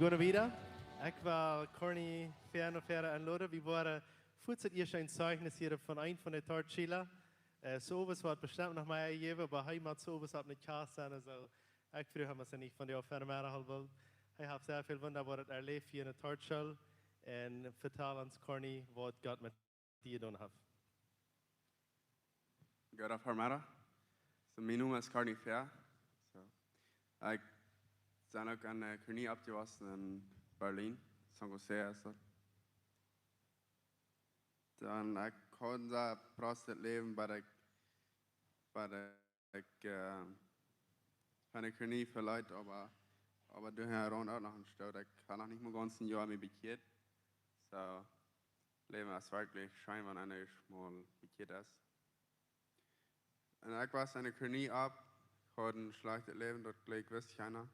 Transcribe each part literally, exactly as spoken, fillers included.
Gonen wieda. Ekj well Corny Fernofera enloden. Wie woaren fuaz daut ieeschte een Zeichnis hieren von een von de Torchschüler. Äh, soo waut woat bestemmt noch mea jäwen, oba hee mott soo waut opp ne Kjast sennen, soo. Ekj fruach am, aus hee nich von de Aufenmera hoolen well. Hee haft sea väl wundaboaret erläft hia enne Torchschool. Un vetal ons, Corny, waut Gott met die jedonen haft. Goode Väamedach. So, mien Nomen es Corny Fea. So, ekj sie uk en, äh, Corny oppjewossen en Berlin, San Jose es daut. Dan, ekj haud een sea prostet Läwen, oba ekj, oba ekj, äh, haud ekj nie veleicht, oba, oba doa rund uk noch een Stoot. Ekj haud noch nich mol gaunz een Joa mie bekjieet. So, Läwen es werkjlich scheen, wan eena ieescht mol bekjieet es. Un ekj wia enne Kolonie opp, haud een schlajchtet Läwen, daut jlikj wist kjeena.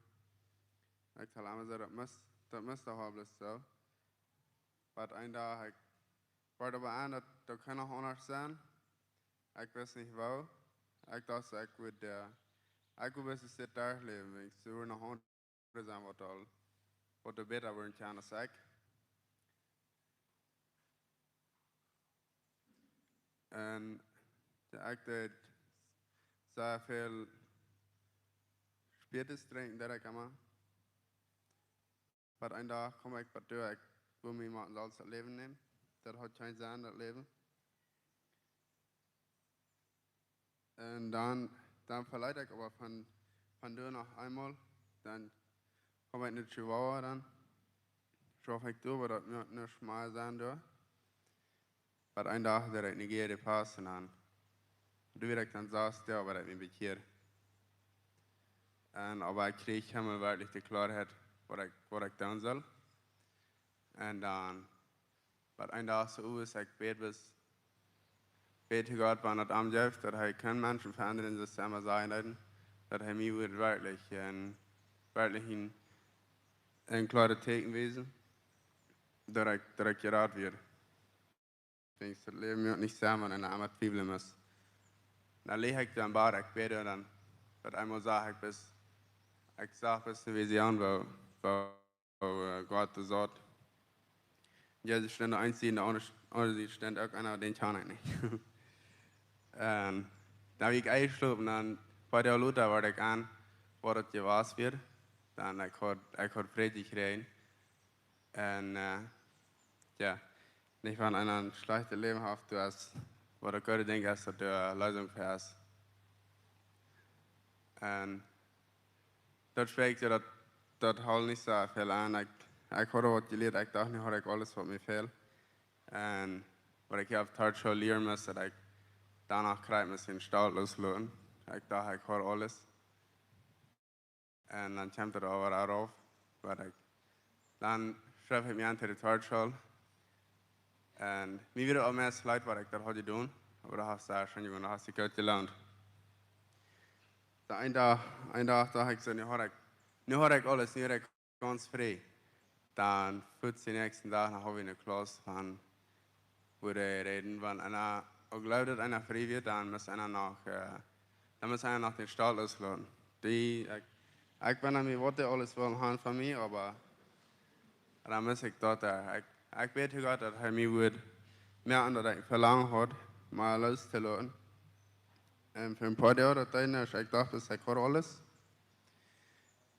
Ekj haud emma soo, daut must, daut must doch aul bloos soo. Oba een Dach, ekj wort opp eemol aun, daut, daut kunn noch aundasch sennen. Ekj wist nich woo. Ekj docht, ekj wudd, äh, ekj wudd bloos dit Dach läwen, wiels doa wia noch aundre sennen, waut aul, waut doa bäta wieren kjennen aus ekj. Un jo, ekj deed sea väl Spirits drinkjen, deed ekj emma. Oba een Dach kjeem ekj bat doa, ekj wull mie mau selfst daut Läwen nämen. Daut haud kjeen Senn, daut Läwen. Un dan, dan veleet ekj oba von, von doa noch eemol, dan kjeem ekj no Chihuahua dan. Schlof ekj doa, oba daut mott nich mea sennen doa. Oba een Dach deed ekj Nigeria passen un dan, doa wia ekj dan sas Doag, oba ekj mie bekjieed. Un oba ekj kjrieech kjeenmol werkjlich de Kloarheit, waut ekj, waut ekj doonen sull. Un dan, oba een Dach soo aus ekj bäd wia, bäd ekj Gott, wan daut aunjeft, daut hee kaun Menschen veendren, daut see emma sajen deeden, daut hee mie wudd werkjlich een, werkjlich een, een kloaret Tieekjen wiesen, daut ekj, daut ekj jerat wia. Wiels daut Läwen mott nich sennen, wan eena emma twiewlen mott. Dan leeg ekj doa em Bad, ekj bäd un dan, opp eemol sach ekj bloos, ekj sach bloos ne Vision, woo, woo woo, äh, Gott daut sajcht. Jo, see stunt eent, dee aundre, aundre Sied stunt uk eena, dän kjan ekj nich. Un dan wia ekj enjeschlopen, dan poa Doag lota wort ekj aun, waut daut jewast wia. Dan ekj haud, ekj haud Fräd jekjräajen. Un, äh, jo, nich wan eena een schlajchtet Läwen haft, du hast, waut ekj goode denkj, es daut de Leesunk fa es. Un daut sprakjt, jo, daut, daut hilt nich soo väl aun. Ekj, ekj haud waut jelieet, ekj docht, nu haud ekj aules, waut mie fält. Un waut ekj hia opp Torchschool lieren must, daut ekj doano krakjt must dän Stolt loosloten. Ekj docht, ekj haud aules. Un dan kjemt daut oba rauf, waut ekj, dan schreef ekj mie aun to de Torchschool. Un mie wia aul mea leet, waut ekj doa haud jedonen, oba daut haft sea scheen jegonen, daut haft sikj goot jeloont. Dan een Dach, een Dach docht ekj soo, nu haud ekj, nu haud ekj aules, nu wia ekj gaunz frie. Dan fuaz dän näakjsten Dach, dan haud wie eene Klauss von, wua dee räden, wan eena uk jleeft, daut eena frie wia, dan must eena noch, äh, dan must eena noch dän Stolt loosloten. Dee, ekj, ekj weet nich mea, waut dee aules wullen haben von mie, oba dan must ekj daut, äh, ekj, ekj bäd to Gott, daut hee mie wudd moaken, daut ekj Velangen haud, mie loostoloten. Un fa een poa Doag, daut deed nuscht, ekj docht, daut ekj haud aules.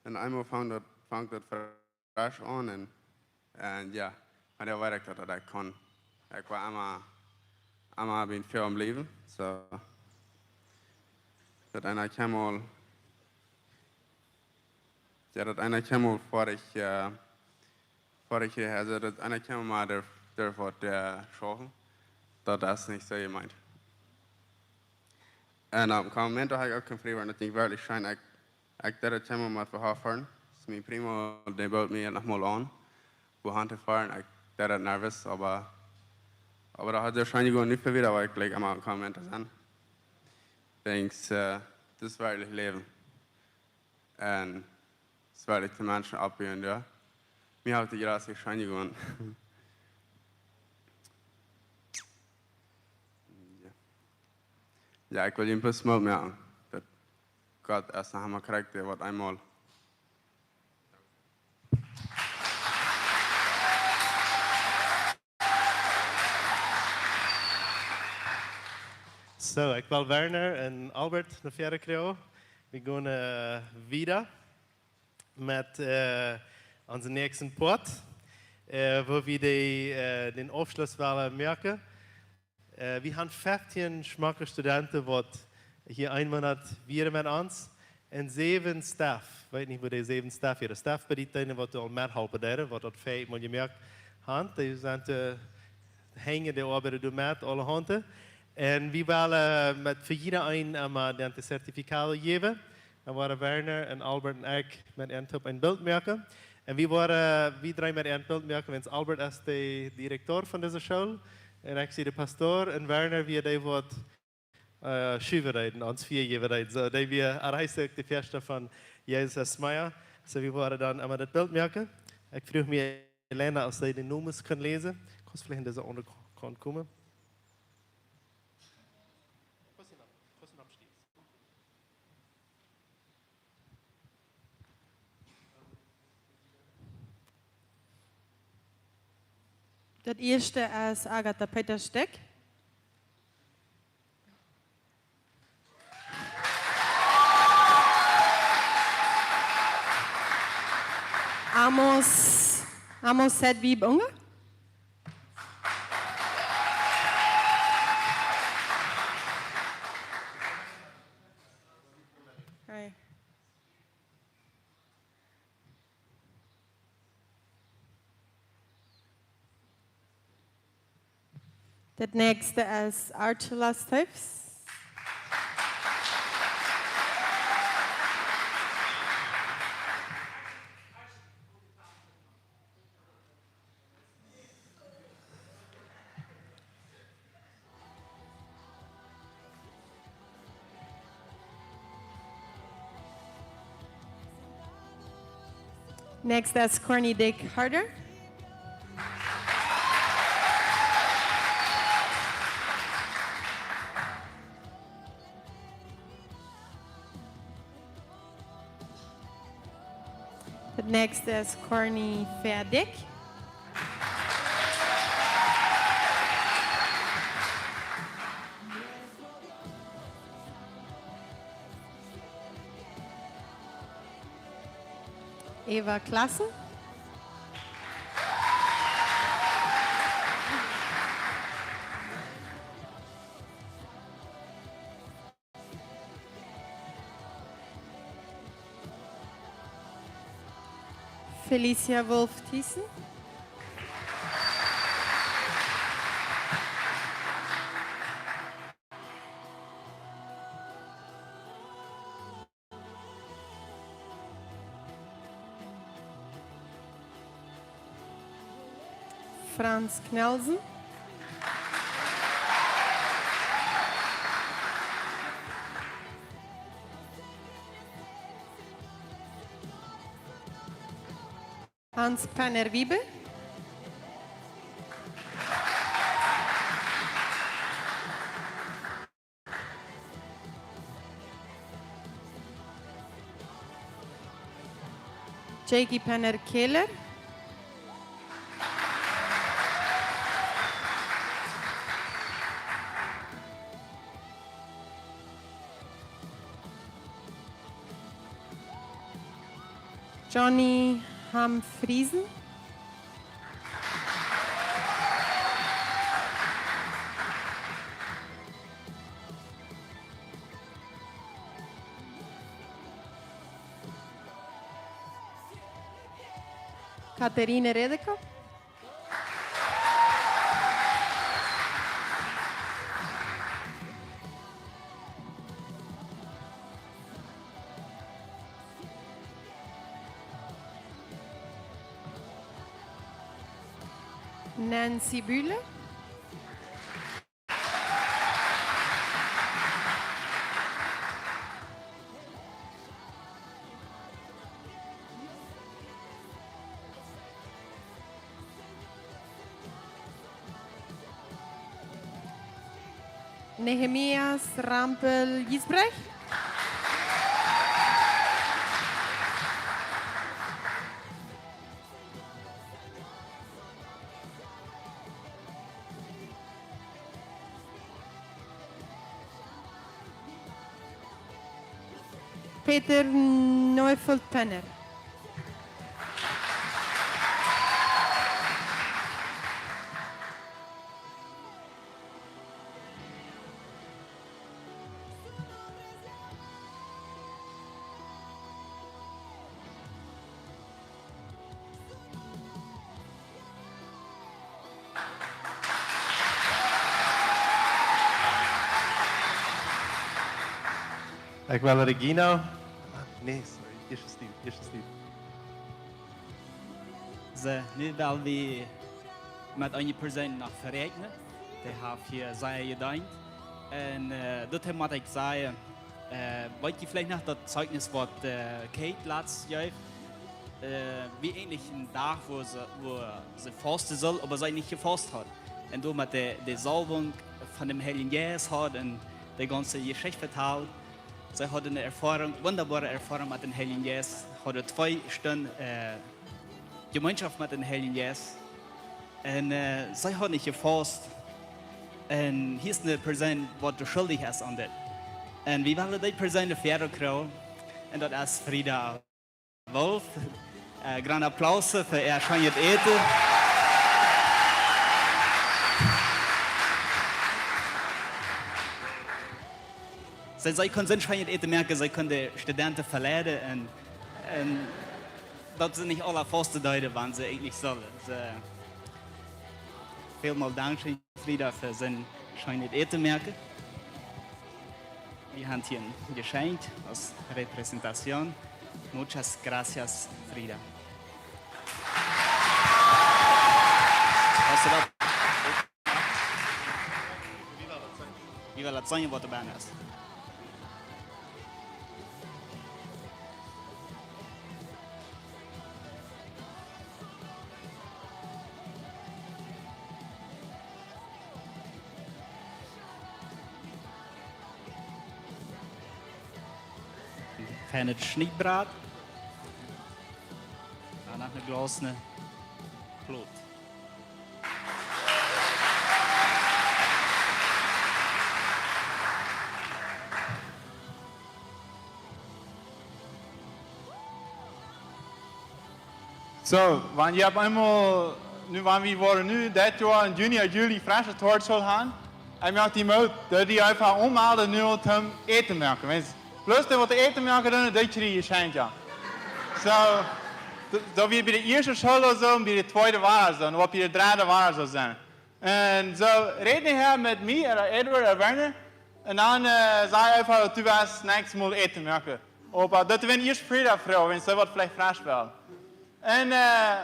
Un eemol funk daut, funk daut fresch aun un, un jo, un dan wist ekj daut, daut ekj kunn. Ekj wia emma, emma bie väl bliewen, soo. Daut eena kjeenmol, jo, daut eena kjeenmol foadich, äh, foadich, aulsoo daut eena kjeenmol mea derft, derft waut, äh, schaufen. Daut es nich soo jemeent. Un opp een Moment haud ekj uk kjeen Fräd, daut jinkj werkjlich scheen, ekj, ekj deed daut kjeenmol mea vehaft foaren. Soo mien primo, dee bood mie noch mol aun, wua han to foaren. Ekj deed daut nervös, oba, oba daut haud soo scheen jegonen, nich fa wieda, oba ekj jlikj emma opp een Moment to sennen. Denkjst, äh, daut es werkjlich Läwen. Un es werkjlich de Menschen oppbuen, jo. Mie haft de Jrass hia scheen jegonen. Jo. Jo, ekj well junt bloos Moot moaken, daut Gott es noch emma krakjt, waut eemol. Soo, ekj well Werner un Albert no väaren kjrieen. Wie gonen, äh, wieda met, äh, onsen näakjsten Poat, äh, wua wie de, äh, dän Aufschluss wellen moaken. Äh, wie haben feftieen schmocke Studenten, waut hia een Moonat wieren met ons. Un säwen Staff. Weet nich, wua de säwen Staff wieren. Staff bediet dee, waut aul methalpen deeden, waut daut väl mol jemoakt haben. Dee sent, äh, Henj, dee oabeiden doa met, aulahaunt. Un wie wellen, äh, met fa jieda een emma dan daut Zertifikat jäwen. Dan woaren Werner un Albert un ekj met an toop een Bilt moaken. Un wie woaren, wie dree met an Bilt moaken, wiels Albert es de Direkta von dise School. Un ekj sie de Pastor. Un Werner wia dee, waut, äh, schuwen deed, ons väajäwen deed. Soo, dee wia, hee es uk de Väastenda von Jesus es Mea. Soo, wie woaren dan emma daut Bilt moaken. Ekj fruach mie Elena, aus see de Nomes kunn läsen. Kaust veleicht aun dise aundre Kaunt komen? Daut ieeschte es Agatha Peter Steck. Amos, Amos Sedwieb Unger. Hi. Daut näakjste es Archelaus Toews. Näakjste es Corny Dick Harder. Daut näakjste es Corny Verdick. Eva Klassen. Felicia Wolf Thiessen. Franz Knelsen. Hans Penner Wiebe. Jakey Penner Keller. Johnny Hamfriesen. Katharine Redeker. Nancy Bühler. Nehemias Rampel Giesbrecht. Peter Neufeld-Penner. Ekj well Regina. Nä, sorry. Ieescht du, ieescht du. Soo, nu well wie met eene Persoon noch veräakjnen. Dee haft hia sea jedeent. Un, äh, daut mott ekj sajen, äh, weet jie veleicht noch daut Zeichnis, waut, äh, Kate latst jeef? Äh, wia eejentlich een Dach, wua see, wua see fausten sull, oba see nich jefaust haud. Un doa met de, de Salbunk von däm Heiljen Jeist haud un de gaunze Jeschicht vetald. See haud eene Erfoarunk, wundaboare Erfoarunk met däm Heiljen Jeist. Haud twee Stunden, äh, Jemeenschoft met däm Heiljen Jeist. Un, äh, see haud nich jefaust. Un hia es eene Persoon, waut doa schuldich es aun dit. Un wie wellen dee Persoon doafäa kjrieen. Un daut es Frieda Wolf. Äh, grooten Applaus fa äa scheenet Äten. See, see kunn sien scheenet Äten moaken, see kunn de Studenten veleiden un, un daut see nich aula fausten deeden, wan see eejentlich sullen. Soo, välmol dankscheen, Frieda, fa sien scheenet Äten moaken. Wie haben hia een Jeschenkj aus Repräsentation. Muchas gracias, Frieda. Hast du daut? Wie wellen daut seenen, waut doa bennen es. Feinet Schnietbrat. Dan noch een Glaus, een Plot. Soo, wan jie opp eemol, nu, wan wie woaren nu dit Joa en Juni, Juli fresche Tortschol haben, ekj moak die Moot, daut jie eefach aunmelden nu aul toom Äten moaken. Wan bloos dee waut Äten moaken doonen, dee kjrieen Jeschenkja. Soo, d-, daut wia bie de ieeschte School soo, un bie de tweede wia soo, un waut bie de dredde wia soo sennen. Un soo räd ekj hia met mie, ooda Edward, ooda Werner, un dan, äh, saj ekj eefach, daut du west näakjstet Mol Äten moaken. Oba daut wan ieescht Frieda froagen, wan see waut veleicht fresch wellen. Un, äh,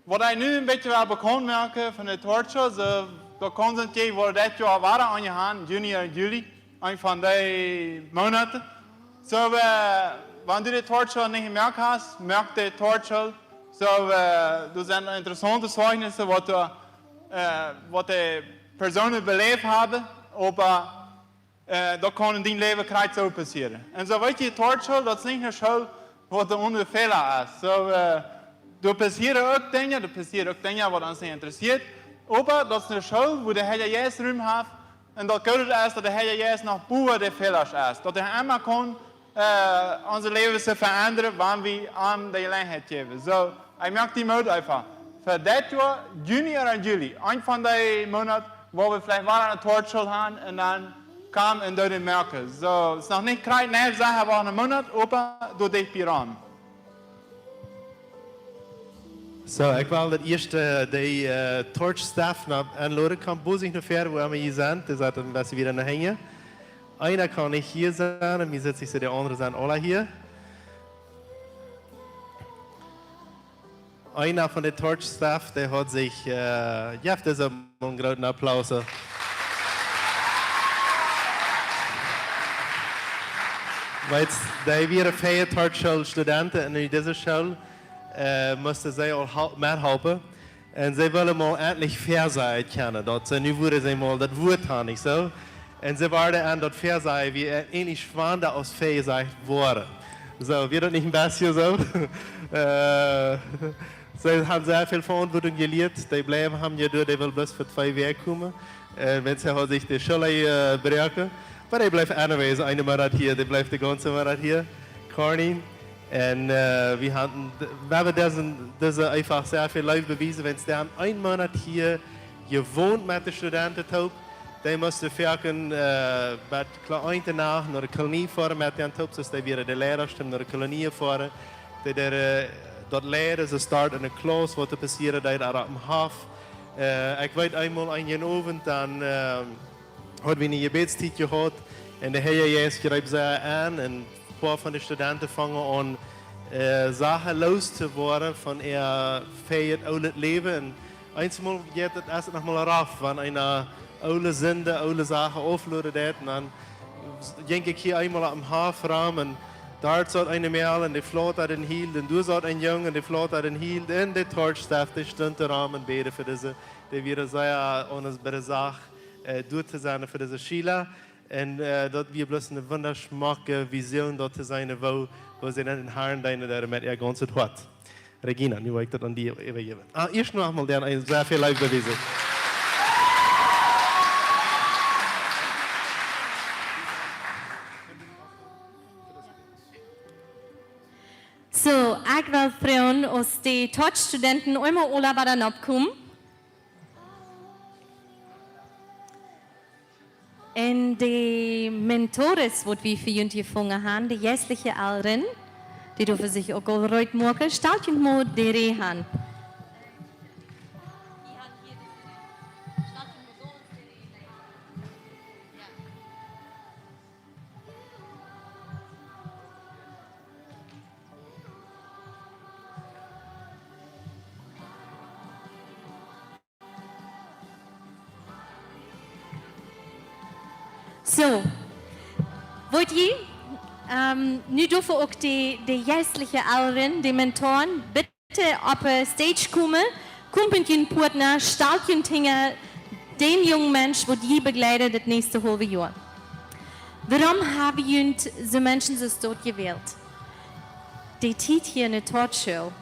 waut ekj nu een bät well bekaunt moaken von de Tortschol, soo, daut kaun sennen, dee woat dit Joa wada aunjefongen, Juni un Juli, een von dee Moonaten. Soo, äh, wan du de Tortschol nich jemoakt hast, moak de Tortschol. Soo, äh, doa sent interessaunte Zeichnisse, waut, äh, waut de Persoonen beläft haben, oba äh, daut kaun en dien Läwen krakjt soo passieren. Un soo weet jie, Tortschol, daut es nich eene School, waut doa onen Fäla es. Soo, äh, doa passieren uk Dinja, doa passieren uk Dinja, waut ons nich interessieet. Oba daut es eene School, wua de Heilje Jeist Rum haft. Un daut Goode es, daut de Heilje Jeist noch bowen de Fäla es. Daut hee emma kaun äh, onse Läwes to veendren, wan wie am de Jeläajenheit jäwen. Soo, ekj moak die Moot eefach. Fa dit Joa, Juni ooda Juli, een von dee Moonaten, wua wie veleicht wada eene Tortschol haben un dan komen un doa moaken. Soo, es noch nich krakjt, nä, wie sent noch een Moonat, oba doa dicht bie rom. Soo, ekj well daut ieescht, äh, de, äh, Torch Staff no aunloden, kjemt bosich no väaren, wua emma jie sent, dee sent een bät wieda no hinjen. Eena kaun nich hia sennen, un mie sitt sikj soo, de aundre sent aula hia. Eena von de Torch Staff, dee haud sikj, äh, jeef dise een grooten Applaus. Wiels dee wieren väl Torch School Studenten un nu dise School, äh, musten see aul hal-, methalpen. Un see wullen mol entlich väasajen kjennen, daut see nu wudden see mol daut Wuat haben, nich soo? Un see wieren aun daut Väasajen, woo ä-, entlich schwanda aus väajesajcht woaren. Soo, wia daut nich een bät soo? Äh, see haben sea väl Veauntwuatunk jelieet, dee bleewen haben je doa, dee wullen bloos fa twee Wäakj komen. Un wan see haud sikj de Schulla, äh, jebroaken, oba dee bleef anyways, een Moonat hia, dee bleef de gaunze Moonat hia. Corny. Un äh, wie haben, wie haben diesen, diese einfach sea väl Leew bewiesen, wan dee een Moonat hia jewont met de Studenten toop. Dee musten foaken äh, bat kloa eent de Nacht no de Kolonie foaren met dän toop, soo aus dee wieren de Liera, stemmen no de Kolonie foaren. Dee, dee äh, daut leiden, see starten enne Klauss, waut doa passieren deed, opp dän Hoff. Äh, ekj weet eemol eenen Owent, dan äh, haud wie eene Jebädstiet jehaut un de Herr Jesus jreep sea aun un een poa von de Studenten fungen aun äh, Sachen loos to woaren von äa väajet oolet Läwen. Un eemol jeit et, es et noch mol rauf, wan eena oole Sinden, oole Sachen aufloaren deit, un dan jinkj ekj hia eemol opp dän Hoff rom un doa saut eene Mejal un dee flautad un hield, un doa saut een Jung un dee flautad un hield, un de Torchstaff, dee stunt doa rom un bäden fa dise, dee wieren sea aun ons bie de Sach äh, doa to sennen fa dise Schüler. Un äh, daut wia bloos eene wundaschmocke Vision, daut to seenen, woo, woo see dän Herrn deenen deeden met äa gaunzet Hoat. Regina, nu well ekj daut aun die äwajäwen. Ah, ieescht noch mol dän, een sea väl Leew bewiesen. Soo, ekj well froagen, aus de Torchstudenten eemol aula wada nopp komen. Un de Mentores, waut wie fa junt jefungen haben, de jeistliche Elren, dee doa fa sikj uk aul reed moaken, stalt junt mol de Rieej aun. Soo, woat jie, ähm, nu doaväa uk de, de jeistliche Elren, de Mentoren, bitte opp de Stage komen, komt met jun Partner, stalt junt hinja dän jungen Mensch, waut jie bejleiden daut näakjste haulwe Joa. Wuarom hab wie junt soo Menschen soo stoakj jewält? De Tiet hia enne Torchschool,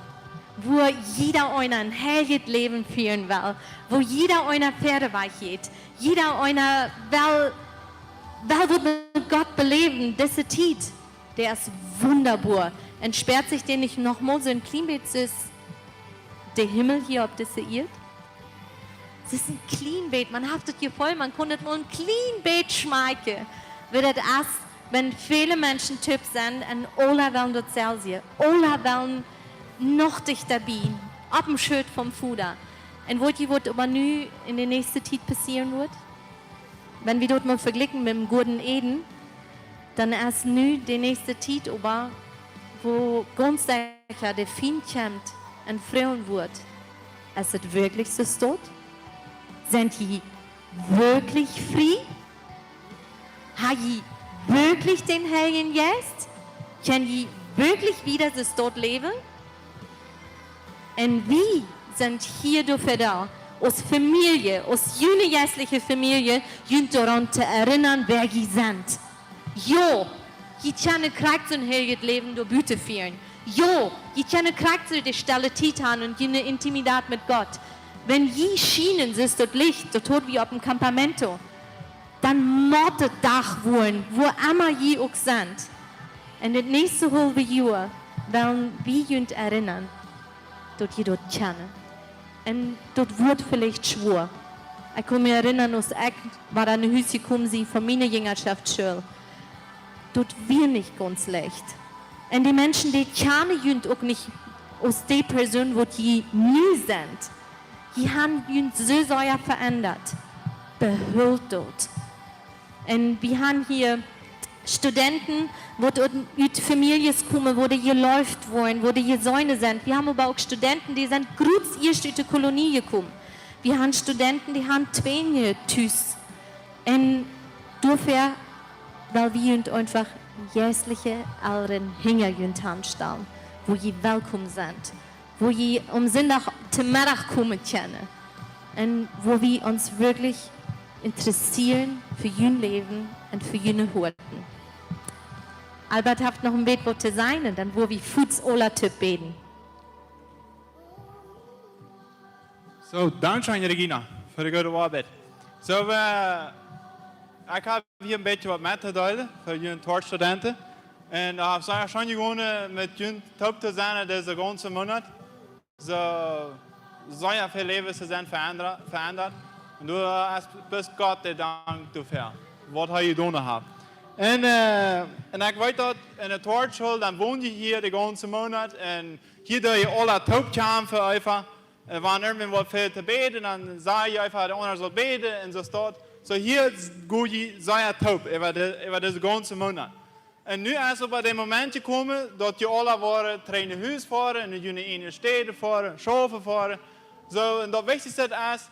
wua jieda eena een heiljet Läwen fieren well, wua jieda eena wieda wajch jeit, jieda eena well, well waut met Gott beläwen, dise Tiet, dee es wundaboa. Un späat sikj dee nich noch mol soo een kjlien bät soo aus de Himmel hia opp dise Ieed? Daut es een kjlien bät, maun haft daut Jefeel, maun kunn daut mol een kjlien bät schmakjen, woo daut es, wan väle Menschen toop sent un aula wellen daut selwje, aula wellen noch dichta bie, opp dän Schoot vom Voda. Un weet jie, waut oba nu enne näakjste Tiet passieren woat? Wan wie daut mol vejlikjen met dän Goaden Eden, dan es nu de näakjste Tiet oba, wua gaunz secha de Fient kjemt un froagen woat: Es et werkjlich soo stoakj? Sent jie werkjlich frie? Ha jie werkjlich dän Heiljen Jeist? Kjenn jie werkjlich wieda soo stoakj läwen? Un wie sent hia doafäa doa, aus Famielje, aus june jeistliche Famielje, junt doaraun to erinnern, wäa jie sent. Jo, jie kjennen krakjt soo een heiljet Läwen doa buten fieren. Jo, jie kjennen krakjt soo de stelle Tiet haben un june Intimidat met Gott. Wan jie schienen soo aus daut Licht, daut haud wie opp däm Campamento, dan mott et Dach woaren, wua emma jie uk sent. Un daut näakjste haulwe Joa well wie junt erinnern, daut jie daut kjennen. Un daut woat veleicht schwoa. Ekj kaun mie erinnern, aus ekj wada no Hus jekomen sie von miene Jungaschoftsschool. Daut wia nich gaunz leicht. Un de Menschen, dee kjanen junt uk nich aus de Persoon, waut jie nu sent. Jie haben junt soo sea veendat. Behool daut. Un wie haben hia Studenten, waut ut, ut Famieljes komen, wua dee jeleeft woaren, wua dee jeseenen sent. Wie haben oba uk Studenten, dee sent krakjt ieescht ut de Kolonie jekomen. Wie haben Studenten, dee haben Twillinje tus. Un doafäa well wie junt eefach jeistliche Elren hinja junt hanstalen, wua jie welkom sent, wua jie aum Sindach to Meddach komen kjennen un wua wie ons werkjlich interessieren fa jun Läwen un fa june Hoaten. Albert haft noch een bät waut to sajen un dan woa wie fuaz aula toop bäden. Soo, dankscheen, Regina, fa de goode Oabeit. Soo, wie, ekj hab hia een bät waut mettodeelen fa june Torchstudenten. Un daut haft sea scheen jegonen met junt toop to sennen dise gaunze Moonat. Soo sea väl Läwes sent veendat, veendat. Un du hast bloos Gott to danken doafäa, waut hee jedonen haft. Un, äh, un ekj weet daut, enne Torchschool, dan wond jie hia de gaunze Moonat un hia deed jie aula toop kjamfen eefach. Äh, wan irjentwäa waut väl to bäden, dan säd jie eefach, de aundra saul bäden un soo waut. Soo hia go jie sea toop äwa de, äwa dise gaunze Moonat. Un nu es oba de Moment jekomen, daut jie aula woaren trigj no Hus foaren, no june ieejne Städ foaren, schaufen foaren. Soo, un daut wichtichste es,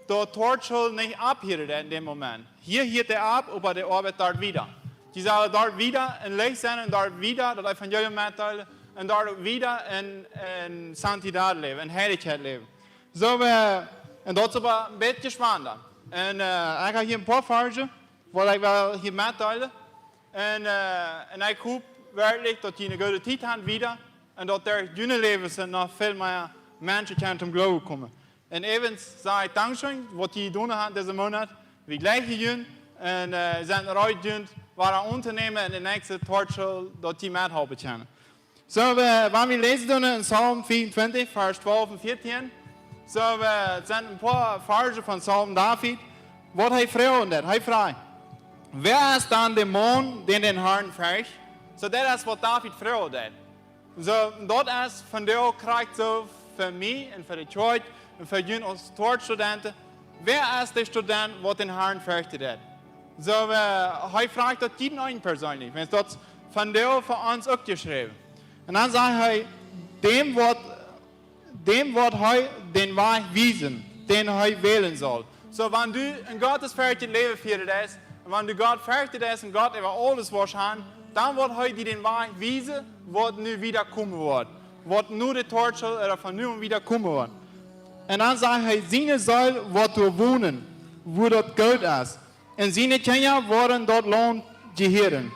daut Torchschool nich opphieren deit en däm Moment. Hia hieet et opp, oba de Oabeit deit wieda. Jie sellen doa wieda en Licht sennen un doa wieda daut Evangelium metdeelen un doa uk wieda en, en Santidad läwen, en Heilichkjeit läwen. Soo, äh, un daut es oba een bät schwanda. Un, äh, ekj hab hia een poa Varzen, waut ekj well hia metdeelen. Un, äh, un ekj hop werkjlich, daut jie eene goode Tiet haben wieda un daut derch june Läwes noch väl mea Menschen kjennen toom Gloowen komen. Un äwent saj ekj dankscheen, waut jie jedonen haben dise Moonat. Wie jlikjen junt un, äh, sent reed junt wada auntonämen un de näakjste Torchschool, daut jie methalpen kjennen. Soo, äh, wan wie läsen doonen en Psalm vea un twintich, Varsch twalf un vieetieen. Soo, äh, et sent een poa Varzen von Psalm David, waut hee froagen deit. Hee fruach: Wäa es dan de Maun, dän dän Harn fercht? Soo, daut es, waut David froagen deit. Soo, daut es vondoag krakjt soo fa mie un fa de Kjoakj un fa junt aus Torchstudenten. Wäa es de Student, waut dän Harn ferchten deit? Soo, äh, hee fruach daut jieda eenen perseenlich, wiels daut es vondoag fa ons uk jeschräwen. Un dan sajcht hee: Däm woat, däm woat hee dän Wajch wiesen, dän hee wälen saul. Soo, wan du een gottesferchtjet Läwen fieren deist, un wan du Gott ferchten deist un Gott äwa aules woascht haben, dan woat hee die dän Wajch wiesen, waut nu wieda komen woat, waut nu de Torchschool ooda von nu aun wieda komen woat. Un dan sajcht hee: Siene Seel woat doa wonen, wua daut goot es, un siene Kjinja woaren daut Launt jehieren.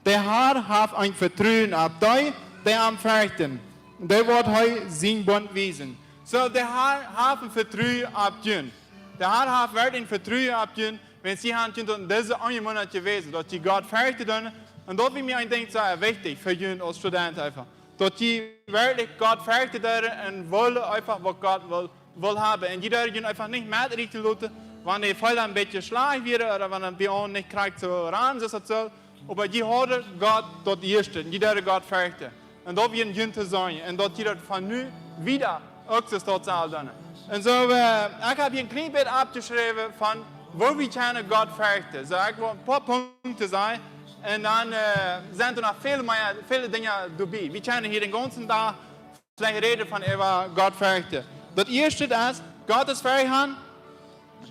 De Har haft een Vetruen opp dee, dee am ferchten, dee woat hee sien Bunt wiesen. Soo, de Har haft een Vetruen opp junt. De Har haft werkjlich een Vetruen opp junt, wiels jie haben junt en dise eenen Moonat jewäsen, daut jie Gott ferchten doonen. Un daut wia mie een Dinkj sea wichtich fa junt aus Student eefach. Daut jie werkjlich Gott ferchten doonen un wellen eefach, waut Gott well, well haben. Un jie doonen junt eefach nich metrieekjen loten, wan de Fäla een bät schlajcht wieren ooda wan et bie junt nich krakjt soo rund es, daut saul. Oba jie hauden Gott daut ieeschte, jie doonen Gott ferchten. Un daut wia junt to seenen. Un daut jie daut von nu wieda uk soo daut sellen doonen. Un soo, äh, ekj hab hia een kjlien bät oppjeschräwen von woo wie kjennen Gott ferchten. Soo, ekj well een poa Punkten sajen. Un dan, äh, sent doa noch väl mea, väl Dinja doabie. Wie kjennen hia dän gaunzen Dach veleicht räden von äwa Gott ferchten. Daut ieeschte es Gott ferchten.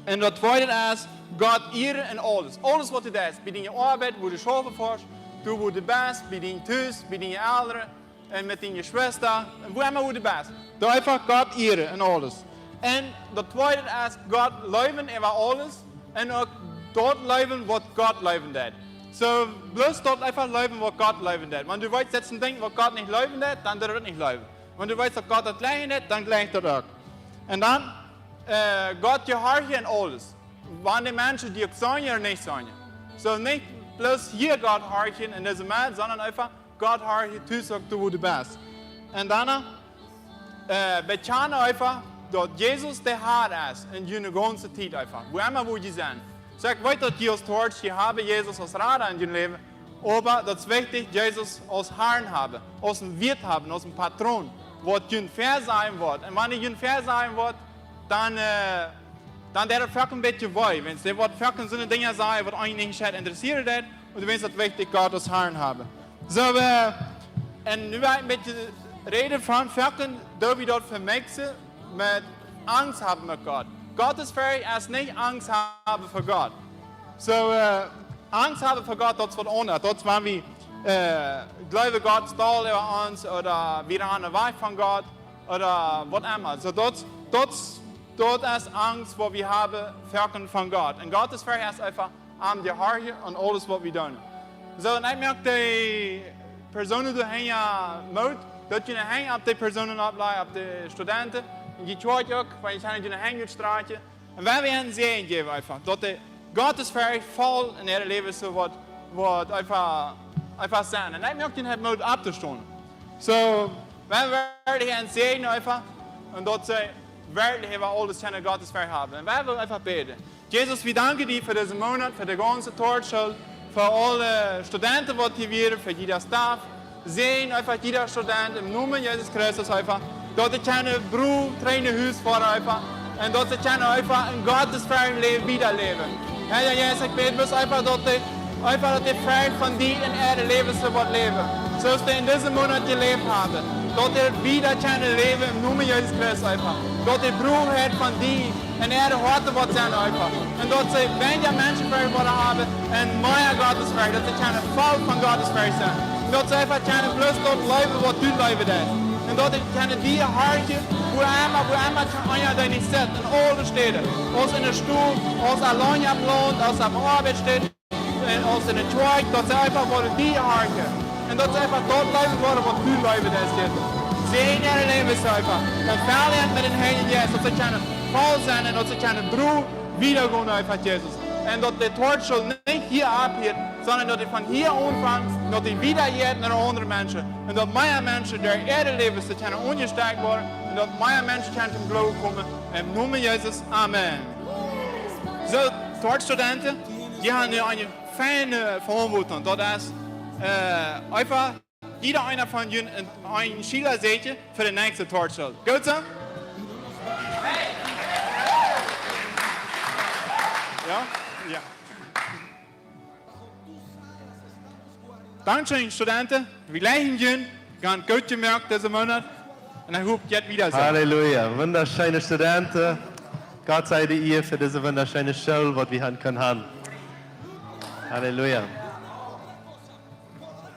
Un daut tweede es Gott ieren en aules. Aules, waut du deist. Bie diene Oabeit, wua du schaufen foascht, du, wua du best, bie dien Tus, bie diene Elren, un met diene Jeschwista, un wua emma, wua du best. Doo eefach Gott ieren en aules. Un daut tweede es Gott leewen äwa aules un uk daut leewen, waut Gott leewen deit. Soo, bloos daut eefach leewen, waut Gott leewen deit. Wan du weetst, daut es een Dinkj, waut Gott nich leewen deit, dan doo daut nich leewen. Wan du weetst, daut Gott daut jlikjen deit, dan jlikj daut uk. Un dan, äh, Gott jehorchen en aules. Wan de Menschen die uk seenen ooda nich seenen. Soo, nich bloos hia Gott horchen en dise Welt, sonda eefach Gott horchen tus uk doa, wua du best. Un dan, äh, bekjanen eefach, daut Jesus de Har es en june gaunze Tiet eefach. Wua emma, wua jie sent. Soo, ekj weet, daut jie aus Torch, jie haben Jesus aus Rada en jun Läwen. Oba daut es wichtich, Jesus aus Harn haben, aus een Wieet haben, aus een Patron, waut junt väasajen woat. Un wan hee junt väasajen woat, dan, äh, dan deit daut foaken een bät wee. Wiels dee woat foaken soone Dinja sajen, waut eejentlich nich interessieren deit. Un dan es daut wichtich, Gott aus Harn haben. Soo, äh, un nu well ekj een bät räden von foaken, daut wie daut vemiksen met Angst haben met Gott. Gottesfurcht es nich Angst haben fa Gott. Soo, äh, Angst haben fa Gott, daut es waut aundret. Daut es, wan wie, äh, jleewen, Gott es doll äwa ons, ooda wie rannen wajch von Gott, ooda waut emma. Soo, daut, daut, daut es Angst, waut wie haben, foaken von Gott. Un Gottesfurcht es eefach am jehorchen en aules, waut wie doonen. Soo, un ekj moak de Persoonen doa hinjen Moot, daut jie ne Henj opp de Persoonen oppläajen, opp de Studenten, un jie Kjoakj uk, wan jie kjennen june Henj utstrakjen. Un wie wellen an Säajen jäwen eefach, daut de Gottesfurcht voll en äa Läwen soo woat, woat eefach eefach sennen. Un ekj mucht junt Moot opptostonen. Soo, wie woaren hia een Säajen eefach. Un daut see werkjlich äwa aules kjennen Gott siene Wieed haben. Un wie wellen eefach bäden. Jesus, wie danken die fa disen Moonat, fa de gaunze Torchschool, fa aule Studenten, waut hia wieren, fa jieda Staff. Säajen eefach jieda Student em Nomen Jesus Christus eefach, daut see kjennen Bru trigj no Hus foaren eefach. Un daut see kjennen eefach een gottesfremdet Läwen wieda läwen. Herr, jo, Jesus, ekj bäd bloos eefach, daut dee, eefach daut dee Frucht von die en äa Läwen woat läwen. Soo aus dee en disen Moonat jeläft haben. Daut dee wieda kjennen läwen em Nomen Jesus Christus eefach. Daut dee Bru haben von die en äa Hoat woat sennen eefach. Un daut see weinja Menschenfrucht woaren haben un mea Gottesfrucht, daut see kjennen voll von Gottesfrucht sennen. Un daut see eefach kjennen bloos daut leewen, waut du leewen deist. Un daut see kjennen die horchen, wua emma, wua emma kjennen, jo, dee nich sent, en aule Städen. Aus en de Stow, aus auleen opp Launt, aus opp Oabeit, un aus en de Kjoakj, daut see eefach woaren die horchen. Un daut see eefach daut leewen woaren, waut du leewen deist, Jesus. Säajen äa Läwen eefach. Un fell an met dän Heiljen Jeist, daut see kjennen voll sennen un daut see kjennen Bru wieda gonen eefach, Jesus. Un daut de Torchschool nich hia oppheet, sonda daut dee von hia aunfangt, daut dee wieda jeit no aundre Menschen. Un daut mea Menschen derch äa Läwen kjennen aunjestekjt woaren un daut mea Menschen kjennen toom Gloowen komen. Em Nomen Jesus. Amen. Soo, Torchstudenten, dee haben nu eene feine Veauntwuatunk. Daut es, äh, eefach, jieda eena von junt een, een Schiela secha fa de näakjste Torchschool. Goot soo? Jo? Jo. Dankscheen, Studenten. Wie jleichen junt. Jie haben goot jemoakt disen Moonat. Un ekj hop, jie wieda seenen. Halleluja. Wundascheene Studenten. Gott sie de Ea fa dise wundascheene School, waut wie haben kjennen haben. Halleluja.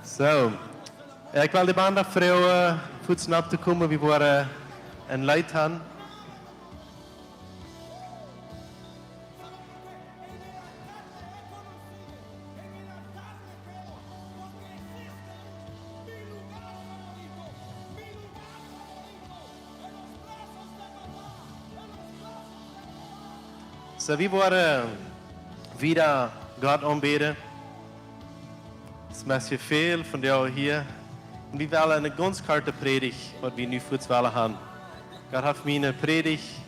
Soo. Ekj well de Band froagen, fuaz nopp to komen, wie woaren een Leet haben. Soo, wie woaren wieda Gott aunbäden. Daut es meist väl von dee hia. Un wie wellen eene gaunz korte Prädicht, waut wie nu fuaz wellen haben. Gott haft mie eene Prädicht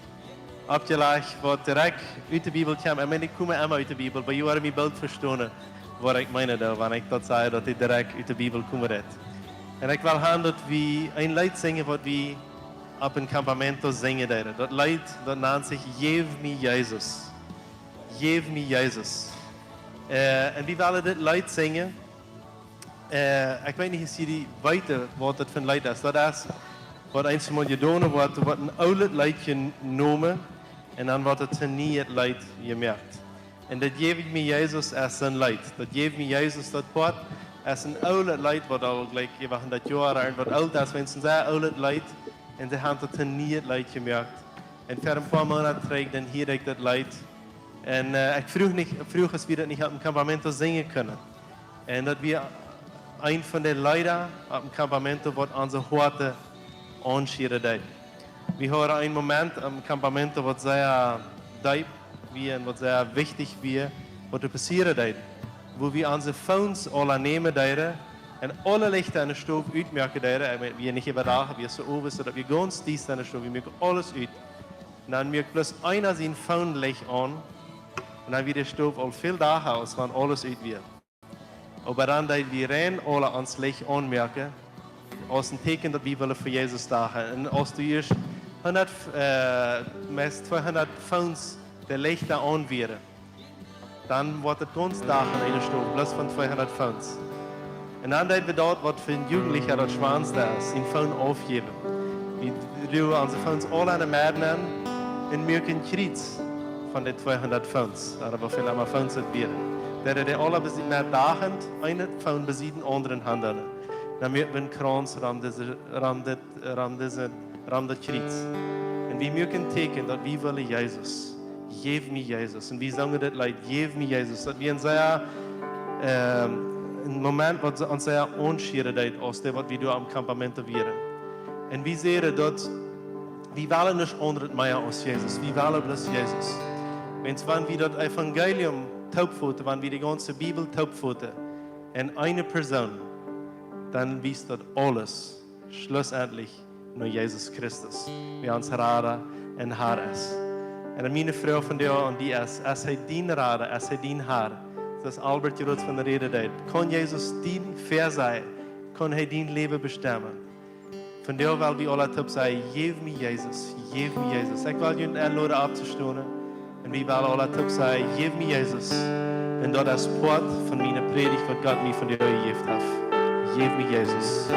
oppjelajcht, waut direkt ut de Bibel kjemt. Ekj meen, dee komen emma ut de Bibel, oba jie woaren mie boolt vestonen, waut ekj meen, doa, wan ekj daut saj, daut dee direkt ut de Bibel komen deit. Un ekj well haben, daut wie een Leet sinjen, waut wie opp een Campamento sinjen deeden. Daut Leet, daut nant sikj Jeff mie Jesus. Jeff mie Jesus. Äh, un wie wellen dit Leet sinjen. Äh, ekj weet nich, aus jie weeten, waut daut fa een Leet es. Daut es, waut eensmol jedonen woat, woat een oolet Leet jenomen un dan woat daut een nieet Leet jemoakt. Un daut Jeff mie Jesus es een Leet. Daut Jeff mie Jesus, daut Poat, es een oolet Leet, waut aul jlikj äwa hundat Joa oolt es, wan see een oolet Leet, un see haben daut een nieet Leet jemoakt. Un ver een poa Moonat trigj, dan hieed ekj daut Leet. Un, äh, ekj fruach nich, fruach, aus wie daut nich opp een Campamento sinjen kunnen. Un daut wia eent von de Leeda opp een Campamento, waut onse Hoaten aunschieren deed. Wie hauden een Moment opp een Campamento, waut sea deep wia un waut sea wichtich wia, waut doa passieren deed. Wua wie onse Phones aula nämen deeden un aule Lichta en de Stow utmoaken deeden, ekj meen, wia nich äwadach, wia soo owes, soo daut wia gaunz diesta en de Stow, wie muaken aules ut. Un dan muak bloos eena sien Phone Licht aun. Un dan wia de Stow aul väl dacha, aus wan aules ut wia. Oba dan deed wie rein aula ons Licht aunmoaken, aus een Tieekjen, daut wie wellen fa Jesus dachen. Un aus doa ieescht hundat, äh, meist tweehundat Phones de Lichta aun wieren, dan woat et gaunz dacha en eene Stow, bloos von tweehundat Phones. Un dan deed wie daut, waut fa een Jugendlicha daut schwoaste es, sien Phone aufjäwen. Wie druagen onse Phones aula en de Medd aun un muaken een Kjriez von de tweehundat Phones, ooda woo väl emma Phones et wieren. Deeden dee aula bie sikj met dachen, een Phone bie sikj, dän aundren Haunt. Dan muaken wie een Krauns rom dise, rom dit, rom dise, rom daut Kjriez. Un wie muaken een Tieekjen, daut wie wellen Jesus. Jeff mie Jesus. Un wie sungen dit Leet, Jeff mie Jesus. Daut wia een sea, ähm, een Moment, waut ons sea aunschieren deed, aus dee, waut wie doa opp een Campamento wieren. Un wie säden daut, wie wellen nuscht aundret mea aus Jesus. Wie wellen bloos Jesus. Wiels wan wie daut Evangelium toopfoten, wan wie de gaunze Bibel toopfoten, en eene Persoon, dan wiest daut aules schlussendlich no Jesus Christus, wäa ons Rada un Har es. Un miene Froag vondoag aun die es: Es hee dien Rada, es hee dien Har? Soo aus Albert jrod von räden deed. Kaun Jesus die väasajen? Kaun hee dien Läwen bestemmen? Vondoag well wie aula toop sajen: Jeff mie Jesus, jeff mie Jesus. Ekj well junt enloden opptostonen. Un wie wellen aula toop sajen: Jeff mie Jesus. Un daut es Poat von miene Prädicht, waut Gott mie vondoag jejäft haft. Jeff mie Jesus.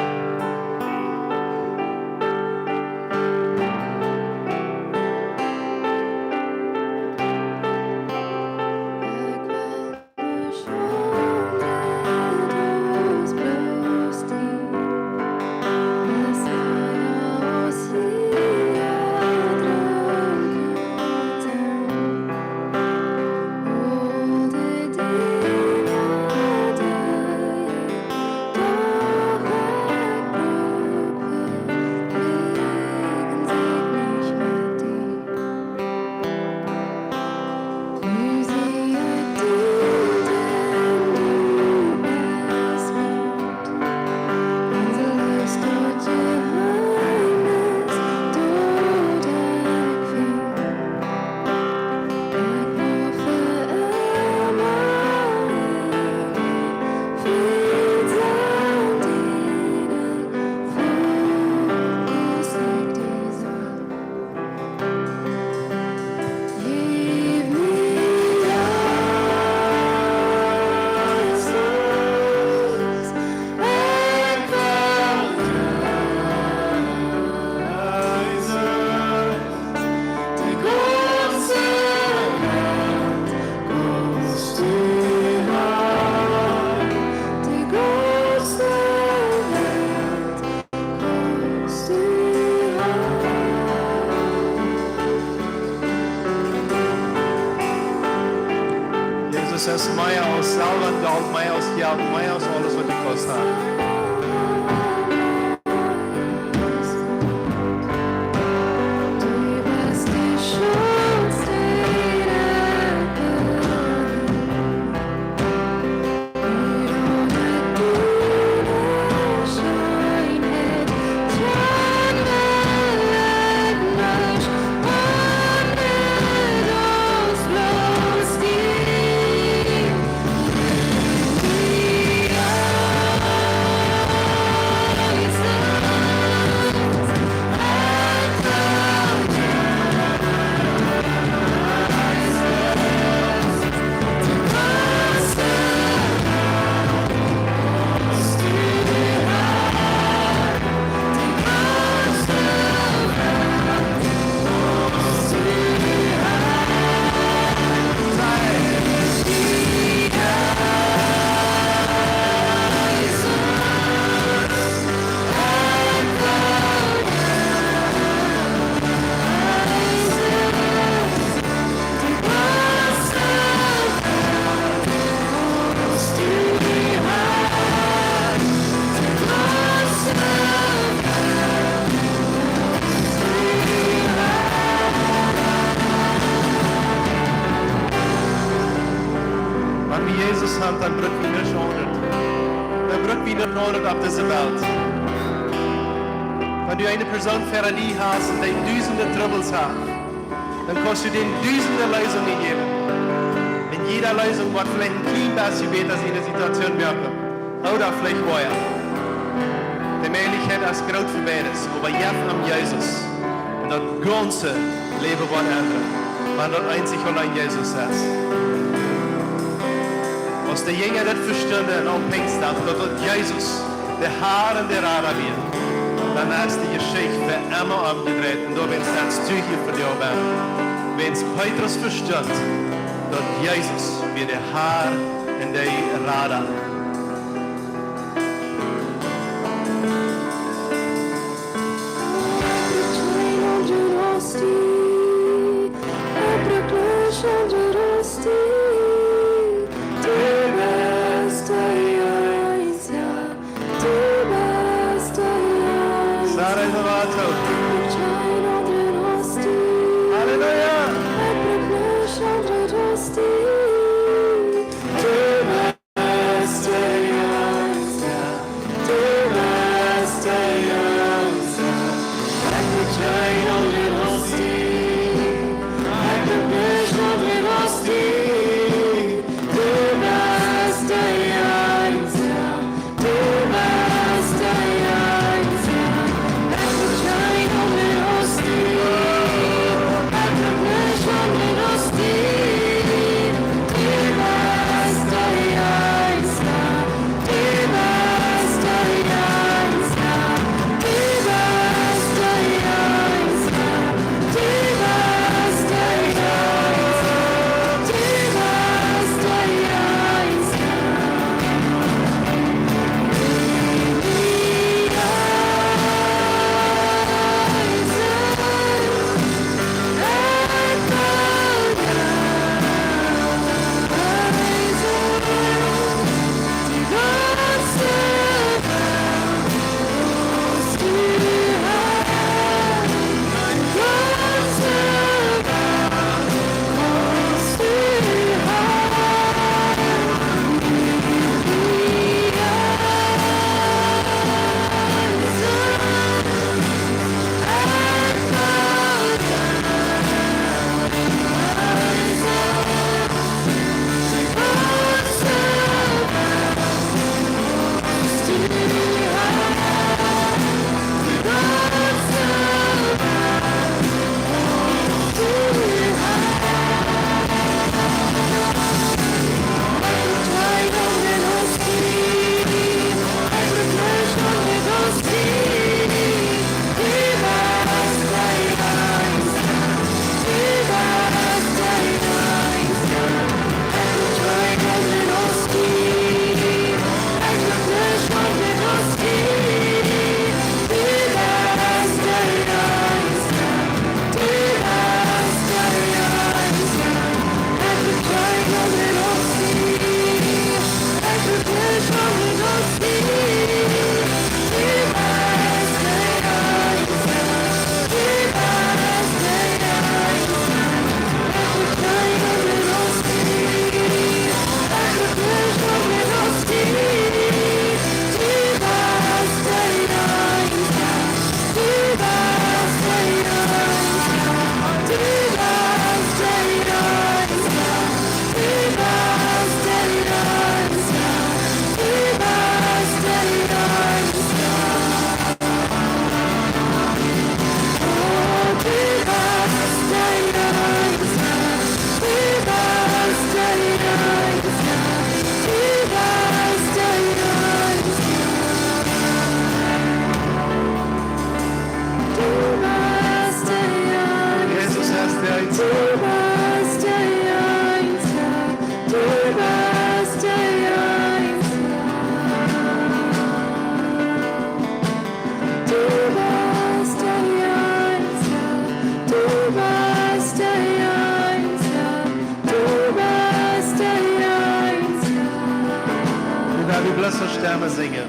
Jesus es mea aus Selwa, Golt, mea aus Jelt, mea aus aules, waut du kaust haben. Wan wie Jesus haben, dan bruck wie nuscht aundret. Dan bruck wie nuscht aundret opp dise Welt. Wan du eene Persoon ver die hast un dee dusende Trubbels haft, dan kaust du dän dusende Leesungen jäwen. Un jiede Leesung woat veleicht een kjlien bät bäta aus eene Situation moaken. Ooda veleicht woa. De Mäajlichkjeit es groot fa beides, oba jeff am Jesus. Un daut gaunze Läwen woat endren, wan daut eenzich auleen Jesus es. Aus de Jinja daut vestunden aum Pinjstdach, daut daut Jesus de Har un de Rada wia, dan es de Jeschicht fa emma omjedreit. Un doa best du hia vondoag. Wiels Petrus vestunt, daut Jesus wia de Har un de Rada. Sare Novato. Halleluja. Lass uns Stemmen singen.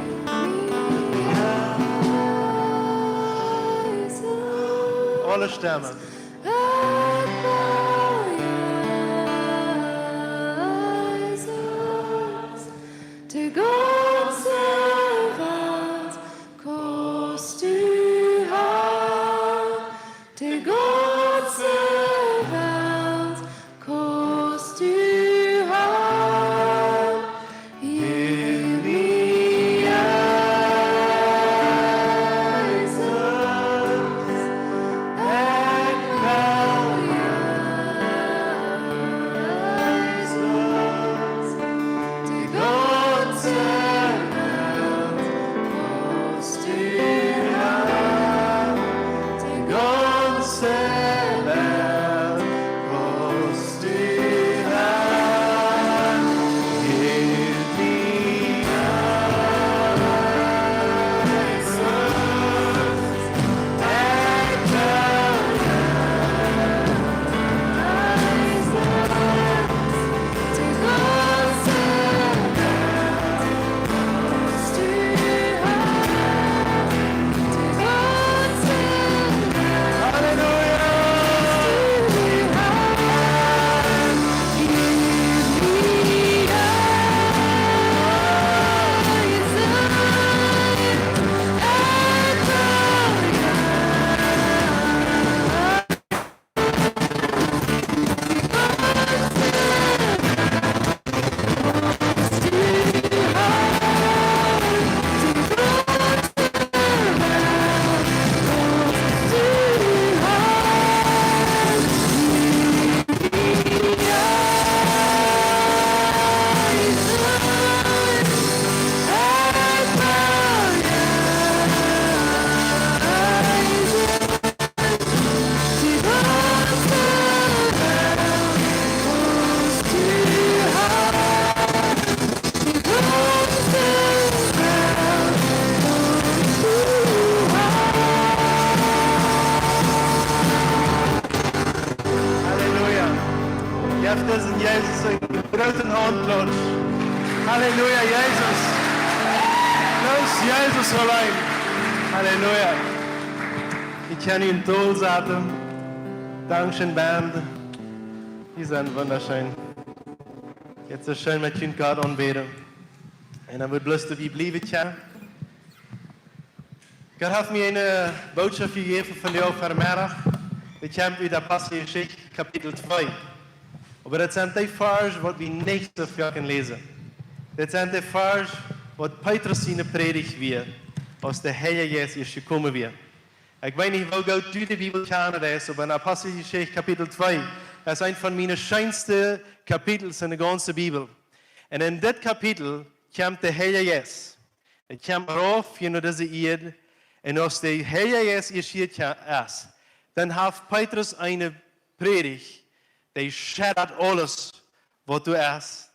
Alle Stemmen. De ganze Welt kaust du han, de ganze Welt kaust du han. Hear me, Jesus, ekj well Jesus, de ganze Welt kaust du han, de ganze Welt kaust du han. Hear me, Jesus, ekj well Jesus, de ganze Welt kaust du han, de ganze Welt kaust du han. Halleluja! Halleluja. Jeft disen Jesus eenen grooten Hauntklopsch. Halleluja, Jesus. Bloos Jesus auleen. Halleluja. Ekj kaun junt dol saten. Dankscheen, Band. Jie sent wundascheen. Jeit soo scheen met junt Gott aunbäden. Un dan woat bloos de Bibel bliewen, tja. Gott haft mie eene Botschaft jejäft vondoag Vemeddach. Dee kjemt ut Aposteljeschicht, Kapitel twee. Oba daut sent dee Varsch, waut wie nich soo foaken läsen. Daut sent dee Varsch, waut Petrus siene Prädicht wia, aus de Heilje Jeist ieescht jekomen wia. Ekj weet nich, woo goot du de Bibel kjanen deist, oba en Aposteljeschicht Kapitel twee, daut es eent von miene scheenste Kapitels en de gaunze Bibel. Un en dit Kapitel kjemt de Heilje Jeist. Hee kjemt rauf hia no dise Ieed. Un aus de Heilje Jeist ieescht hia kje-, es, dan haft Petrus eene Prädicht, dee scheddat aules waut doa es.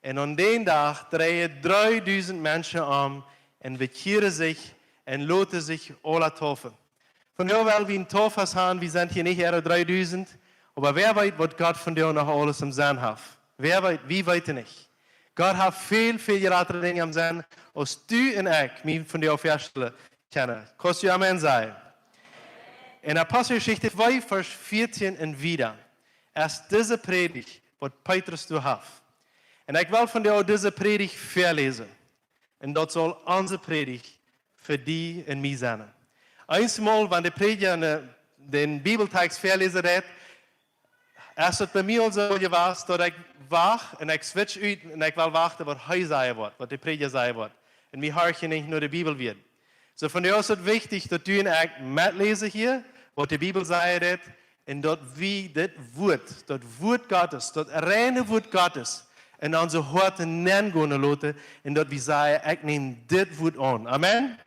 Un aun dän Dach dreien dreedusent Menschen om un bekjieren sikj un loten sikj aula taufen. Vondoag well wie een Taufes han, wie sent hia nich äare dreedusent, oba wäa weet, waut Gott vondoag noch aules em Senn haft. Wäa weet, wie weeten nich. Gott haft väl, väl jratre Dinja em Senn, aus du un ekj mie vondoag väastalen kjennen. Kaust du Amen sajen? En Aposteljeschicht twee, Varsch vieetieen un wieda, es dise Prädicht, waut Petrus doa haft. Un ekj well vondoag dise Prädicht väaläsen. Un daut saul onse Prädicht fa die un mie sennen. Eensmol, wan de Prädja ne, dän Bibeltext väaläsen deit, es daut bie mie aul soo jewast, daut ekj wacht un ekj switch ut un ekj well wachten, waut hee sajen woat, waut de Prädja sajen woat. Un wie horchen nich no de Bibelwieed. Soo, vondoag es daut wichtich, daut du un ekj metläsen hia, waut de Bibel sajen deit, un daut wie dit Wuat, daut Wuat Gottes, daut reine Wuat Gottes, en onse Hoaten nengonen loten, un daut wie sajen: "Ekj näm dit Wuat aun." Amen.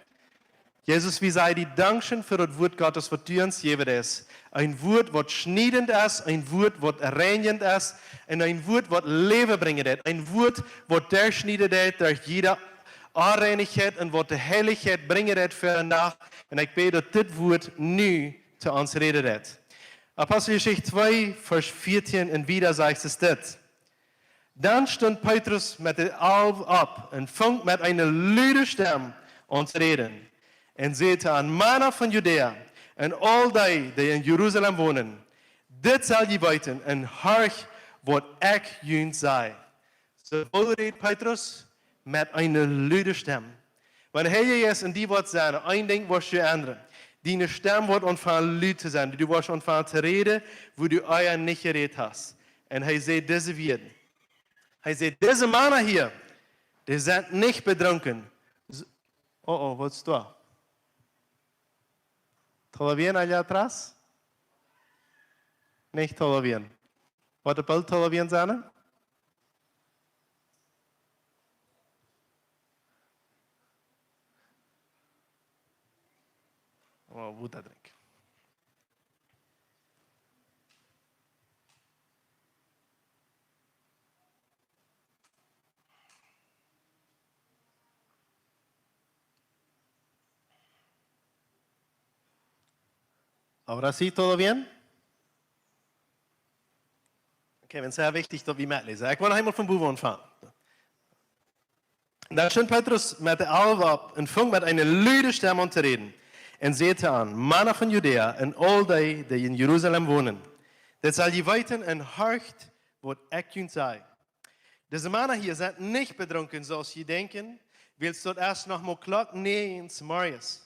Jesus, wie sajen die Dankscheen fa daut Wuat Gottes, waut du ons jejäft hast. Een Wuat, waut schniedent es, een Wuat, waut reinjent es, un een Wuat, waut Läwen brinjen deit. Een Wuat, waut derchschnieden deit derch jiede Onreinichkjeit un waut de Heilichkjeit brinjen deit fa de Nacht. Un ekj bäd, daut dit Wuat nu to ons räden deit. Aposteljeschicht twee, Varsch vieetieen un wieda sajcht et dit: Dan stunt Petrus met de Alw opp un funk met eene lude Stemm aun to räden un säd to an: Mana von Judäa un aul dee, dee en Jerusalem wonen, dit sell jie weeten un horcht, waut ekj junt saj. Soo, woo räd Petrus? Met eene lude Stemm. Wan hee hia es un die waut sajen, een Dinkj woascht du endren. Diene Stemm woat aunfangen lud to sennen. Du woascht aunfangen to räden, wua du ea nich jerät hast. Un hee säd dise Wieed. Hee säd: Dise Mana hia, dee sent nich bedrunken. S-, oh, oh, waut es doa? ¿Todo bien allá atrás? Nich todo bien. Waut de Pult todo bien sennen? Oh, Wota drinkjen. Ahora sí, ¿todo bien? Okay, wan sea wichtich, daut wie metläsen. Ekj well noch eemol von bowen aunfangen. Dan stunt Petrus met de Alw opp un funk met eene lude Stemm aun to räden un säd to an: Mana von Judäa un aul dee, dee en Jerusalem wonen, dit sell jie weeten un horcht, waut ekj junt saj. Dise Mana hia sent nich bedrunken, soo aus jie denkjen, wiels daut es noch mau Klock näajen zemorjes.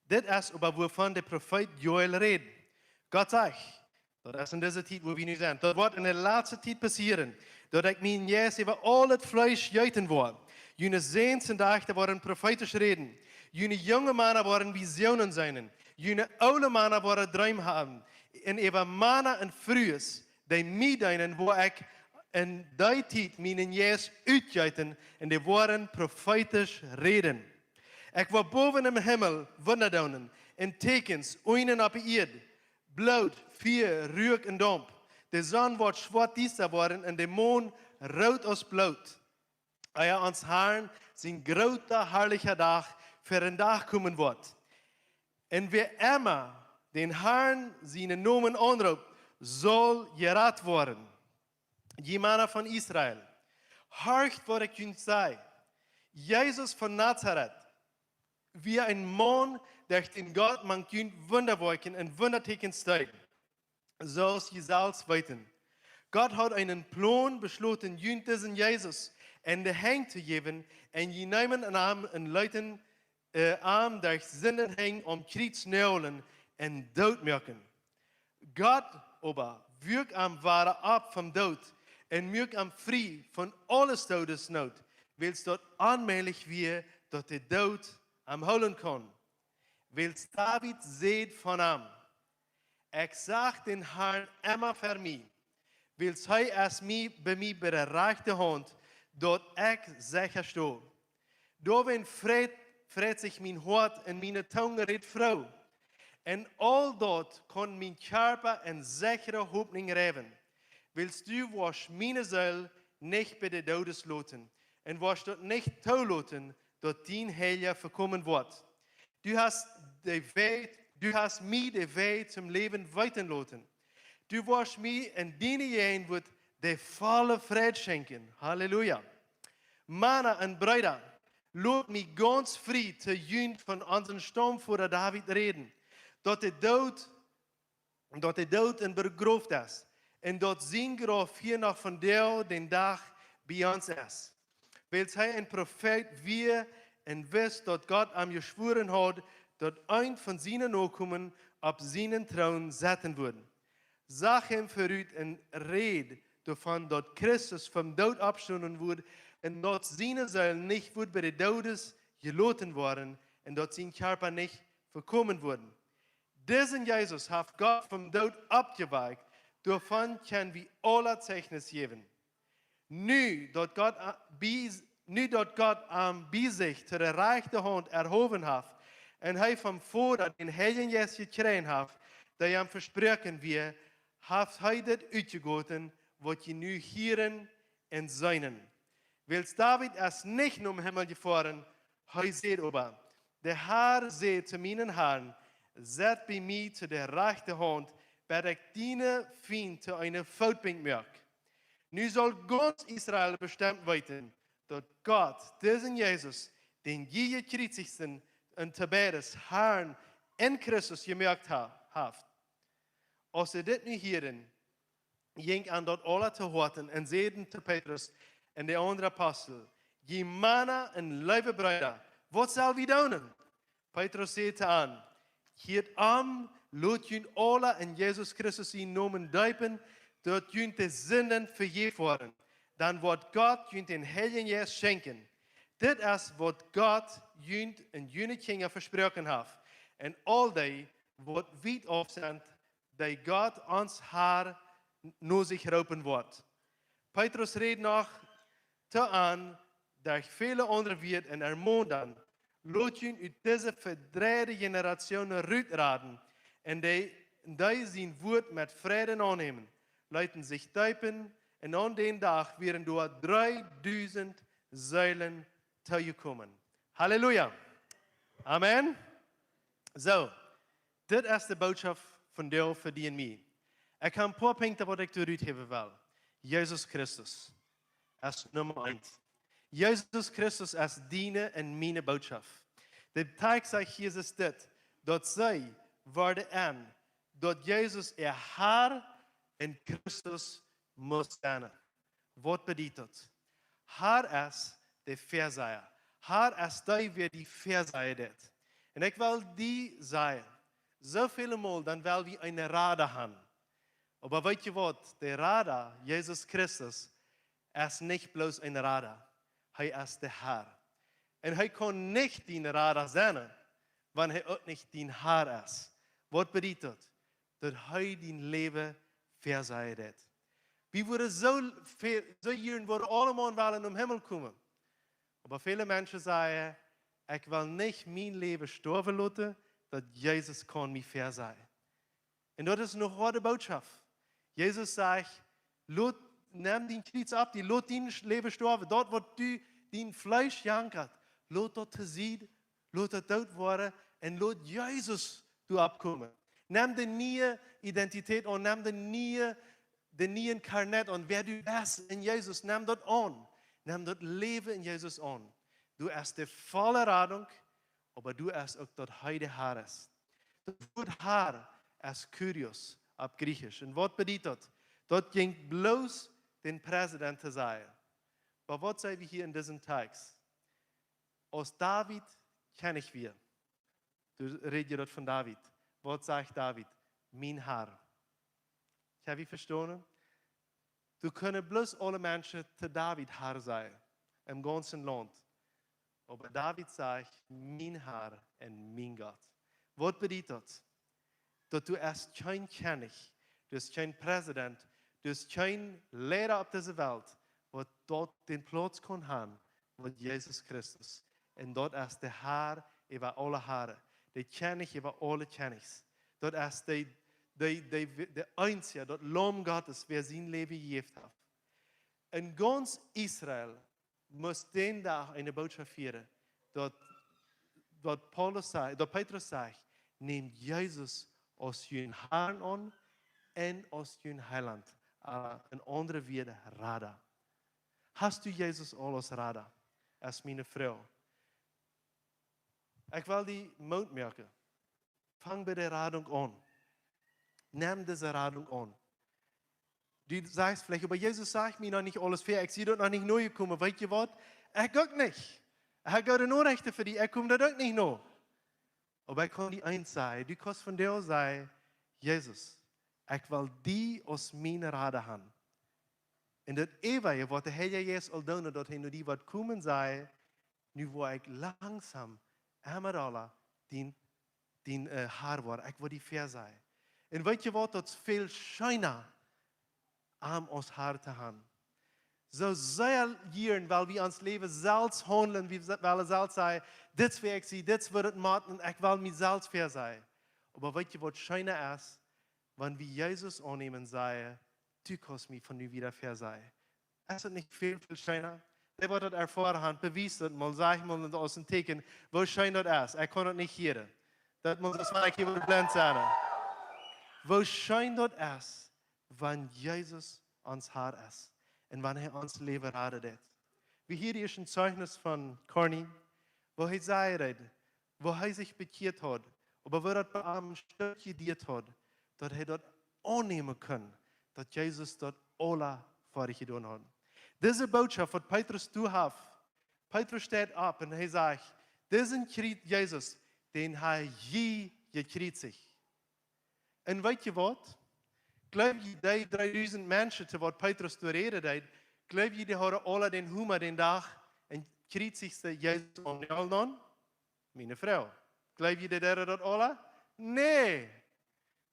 Dit es oba wuavon de Profeet Joel räd. Gott sajcht, daut es en dise Tiet, wua wie nu sent. Daut woat en de latste Tiet passieren, daut ekj mienen Jeist äwa aul daut Fleesch jeeten woa. June Säns un Dajchta woaren profeetisch räden. June junge Mana woaren Visionen seenen. June oole Mana woaren Dreem haben. Un äwa Mana un Frues, dee mie deenen, woa ekj en dee Tiet mienen Jeist utjeeten un dee woaren profeetisch räden. Ekj woa bowen em Himmel Wunda doonen un Tieekjens, unjen opp de Ieed Bloot, Fia, Ruak un Daump. De Sonn woat schwoat diesta woaren un de Mon root aus Bloot, ea ons Harn sien groota, harlicha Dach ver dän Dach komen woat. Un wäa emma dän Harn sienen Nomen aunroopt, saul jerat woaren. Jie Mana von Israel, horcht, waut ekj junt saj. Jesus von Nazaret wia een Maun, derch dän Gott mank junt Wundawoakjen un Wundatieekjens deed, soo aus jie selfst weeten. Gott haud eenen Plon beschloten, junt disen Jesus en de Henj to jäwen, un jie neemen am un leeten, äh, am derch siene Henj aum Kjriez noaglen un doot moaken. Gott oba wuak am wada opp vom Doot un muak am frie von aule Doodesnoot, wiels daut onmäajlich wia, daut de Doot am hoolen kunn. Wiels David säd von am: Ekj sach dän Harn emma ver mie, wiels hee es mie, bie mie bie de rajchte Haunt, daut ekj secha sto. Doawäajen freit, freit sikj mien Hoat un miene Tung rät froo. Un aul daut kaun mien Kjarpa eene sechre Hopninj jäwen, wiels du woascht miene Seel nich bie de Doodes loten un woascht daut nich toloten, daut dien Heilja vekomen woat. Du hast de Wäaj, du hast mie de Wäaj toom Läwen weeten loten. Du woascht mie en diene Jäajenwoat de volle Freid schenkjen. Halleluja. Mana un Breeda, lot mie gaunz frie to junt von onsen Staumvoda David räden, daut de Doot, daut de Doot un begroft es, un daut sien Grauf hia noch vondoag dän Dach bie ons es. Wiels hee een Profeet wia un wist, daut Gott am jeschwoaren haud, daut eent von siene Nokomen opp sienen Troon setten wudd, sach hee verut un räd doavon, daut Christus vom Doot oppstonen wudd un daut siene Seel nich wudd bie de Doodes jeloten woaren un daut sien Kjarpa nich vekomen wudd. Disen Jesus haft Gott vom Doot oppjewakjt, doavon kjenn wie aula Zeichnis jäwen. Nu daut Gott a-, bie, nu daut Gott am bie sikj to de rajchte Haunt erhowen haft un hee vom Voda dän Heiljen Jeist jekjräajen haft, dee am vesproaken wia, haft hee dit utjegoten, waut jie nu hieren un seenen. Wiels David es nich nom Himmel jefoaren, hee säd oba: De Har säd to mienen Harn: Sett bie mie to de rajchte Haunt, bat ekj diene Fiend to eene Footbenkj moak. Nu saul gaunz Israel bestemt weeten, daut Gott disen Jesus, dän jie jekjriezicht un Tiberius Harn en Christus jemoakt ha-, haft. Aus see dit nu hieeden, jinkj an daut aula to Hoaten un säden to Petrus un de aundre Apostel: Jie Mana un leewe Breeda, waut sell wie doonen? Petrus säd to an: Kjieet om, lot junt aula en Jesus Christus sienen Nomen deepen, daut junt de Sinden vejäft woaren. Dan woat Gott junt dän Heiljen Jeist schenkjen. Dit es waut Gott junt un june Kjinja vesproaken haft. Un aul dee, waut wiet auf sent, dee Gott ons Har no sikj roopen woat. Petrus räd noch to an derch väle aundre Wieed un ermont an: Lot junt ut dise vedreide Jeneratioon rutraden. Un dee, dee sien Wuat met Freiden aunnämen, leeten sikj deepen, un aun dän Dach wieren doa dreedusent Seelen toojekomen. Halleluja. Amen. Soo, dit es de Bootschoft von Deel fa die un mie. Ekj hab een poa Punkten, waut ekj doa ruthäwen well. Jesus Christus es Numma eent. Jesus Christus es diene un miene Bootschoft. De Tekst sajcht Jesus dit, daut see worden en, daut Jesus äa Har un Christus must sennen. Waut bediet daut? Har es de Väasaja. Har es dee, wäa die väasajen deit. Un ekj well die sajen, soo väle Mol dan well wie een Rada han. Oba weet jie waut? De Rada, Jesus Christus, es nich bloos een Rada. Hee es de Har. Un hee kaun nich dien Rada sennen, wan hee uk nich dien Har es. Waut bediet daut? Daut hee dien Läwen väasajen deit. Wie wudden soo ve-, soo jieren wudden aulemaun wellen nom Himmel komen. Oba väle Menschen sajen: Ekj well nich mien Läwen stoawen loten, daut Jesus kaun mie väasajen. Un daut es eene hoade Bootschoft. Jesus sajcht: Lot, nemm dien Kjriez opp die, lot dien Läwen stoawen. Daut waut du, dien Fleesch jankat, lot daut to Sied, lot daut doot woaren un lot Jesus doa oppkomen. Nemm de niee Identität aun, nemm de niee, de niee Karnett aun, wäa du best en Jesus, nemm daut aun. Nemm daut Läwen en Jesus aun. Du hast de volle Radunk, oba du hast uk daut hee de Har es. Daut Wuat Har es Kyrios opp Griechisch. Un waut bediet daut? Daut jinkj bloos dän Präsident to sajen. Oba waut seenen wie hia en disen Tekst? Aus David Kjennich wia, doa räd je daut von David. Waut sajcht David? Mien Har. Hab jie vestonen? Doa kunnen bloos aule Menschen to David Har sajen, em gaunzen Launt. Oba David sajcht: Mien Har un mien Gott. Waut bediet daut? Daut du hast kjeen Kjennich, du hast kjeen Präsident, du hast kjeen Leida opp dise Welt, waut doa dän Plauz kaun han, waut Jesus Christus. Un daut es de Har äwa aule Haren, de Kjennich äwa aule Kjennichs. Daut es de, de, de, de eensja, daut Laum Gottes, wäa sien Läwen jejäft haft. En gaunz Israel must dän Dach eene Bootschoft hieren, daut, daut Paulus sajcht, daut Petrus sajcht: Nämt Jesus aus jun Harn aun un aus jun Heilaunt. Äh, en aundre Wieed, Rada. Hast du Jesus aul aus Rada? Es miene Froag. Ekj well die Moot moaken. Fang bie de Radunk aun. Nemm dise Radunk aun. Du sajchst veleicht: Oba Jesus sajcht mie noch nich aules väa, ekj sie doa noch nich nojekomen. Weet jie waut? Ekj uk nich. Ekj hab goode Norechten fa die, ekj kom doa uk nich no. Oba ekj kaun die eent sajen, du kaust vondoag sajen: Jesus, ekj well die aus mien Rada han. Un daut Eewje, waut de Heilje Jeist aul deed, daut hee no die woat komen, säd: Nu woa ekj langsom emma dolla dien, dien, äh, Har woaren. Ekj woa die väasajen. Un weet jie waut, daut es väl scheena, am aus Har to han. Soo sea jieren well wie ons Läwen selfst haundlen, wie se-, wellen selfst sajen: Dit es wäa ekj sie, dit es waut ekj mott, un ekj well mie selfst väasajen. Oba weet jie waut scheena es? Wan wie Jesus aunnämen, sajen: Du kaust mie von nu wieda väasajen. Es daut nich väl, väl scheena? Dee waut daut erfoaren han, bewies daut mol, saj mol aus een Tieekjen, woo scheen daut es. Ekj kaun daut nich hieren. Daut mott, daut woat hia woll blint sennen. Woo scheen daut es, wan Jesus ons Har es. Un wan hee ons Läwen raden deed. Wie hieren ieescht een Zeichnis von Corny, woo hee säd, woo hee sikj bekjieet haud, oba woo daut bie am een Stoot jedieet haud, daut hee daut aunnämen kunn, daut Jesus daut aula fa am jedonen haud. Dise Bootschoft, waut Petrus doa haft, Petrus steit opp un hee sajcht: "Disen Kjrie-, Jesus, dän hab jie jekjriezicht." Un weet jie waut? Jleew jie, dee dreedusent Menschen, to waut Petrus doa räden deed, jleew jie, dee hauden aula dän Huma dän Dach un kjriezichten Jesus aum Noagel aun? Miene Fru. Jleew jie, dee deeden daut aula? Nä.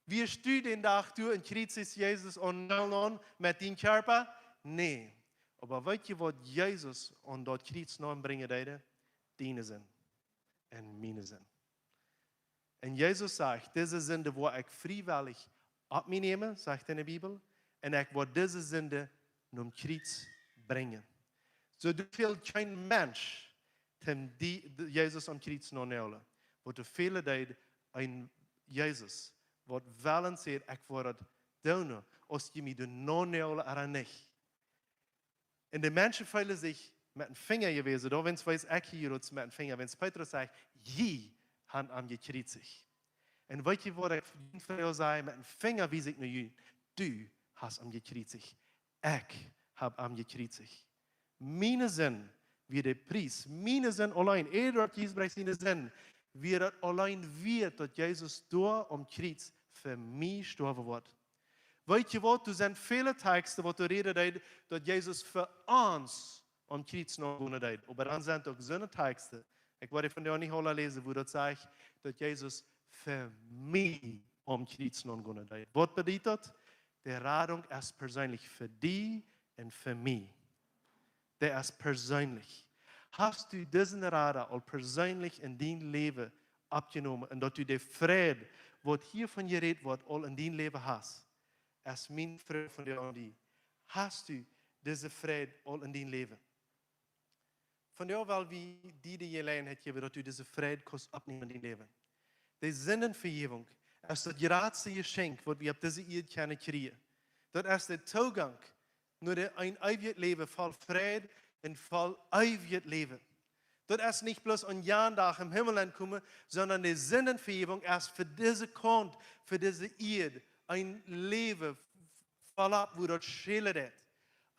Wieescht du dän Dach doa un kjriezichst Jesus aum Noagel aun met dien Kjarpa? Nä. Oba weet jie, waut Jesus aun daut Kjriez naunbrinjen deed? Diene Sind un miene Sind. Un Jesus sajcht: "Dise Sind woa ekj friewellich opp mie nämen", sajcht en de Bibel, "un ekj woa dise Sind nom Kjriez brinjen." Soo, doa fält kjeen Mensch, dän dee, dee Jesus aum Kjriez naunäajlen. Waut doa fälen deed, een Jesus, waut wellen sajcht: "Ekj woa daut doonen, aus jie mie doa naunäajlen ooda nich." Un de Menschen feelen sikj met een Finja jewäsen, doa, wiels ekj hia rut met een Finja, wiels Petrus sajcht: "Jie haben am jekjriezicht." Un weet jie, waut ekj fa junt saj? Met een Finja wies ekj no junt: Du hast am jekjriezicht. Ekj hab am jekjriezicht. Miene Sind wia de Pries. Miene Sind auleen. Ea daut Jesus Christus siene Sind, wia daut auleen wieet, daut Jesus doa aum Kjriez fa mie stoawen wudd. Weet jie waut? Doa sent väle Tekjsten, waut doa räden deed, daut Jesus fa ons aum Kjriez naungonen deed. Oba dan sent uk soone Tekjsten, ekj woa dee vondoag nich aula läsen, wua daut sajcht, daut Jesus fa mie aum Kjriez naungonen deed. Waut bediet daut? De Radunk es perseenlich fa die un fa mie. Dee es perseenlich. Hast du disen Rada aul perseenlich en dien Läwen oppjenomen? Un daut du de Fräd, waut hia von jerät woat, aul en dien Läwen hast? Es miene Froag vondoag aun die. Hast du dise Fräd aul en dien Läwen? Vondoag well wie die de Jeläajenheit jäwen, daut du dise Fräd kaust oppnämen en dien Läwen. De Sindenvejäwunk es daut jratste Jeschenkj, waut wie opp dise Ieed kjennen kjrieen. Daut es de Toogank no de, een eewjet Läwen voll Fräd un voll eewjet Läwen. Daut es nich bloos een Joa doa em Himmel aunkomen, sonda de Sindenvejäwunk es fa dise Kaunt, fa dise Ieed, een Läwen voll opp, wua daut schälen deit.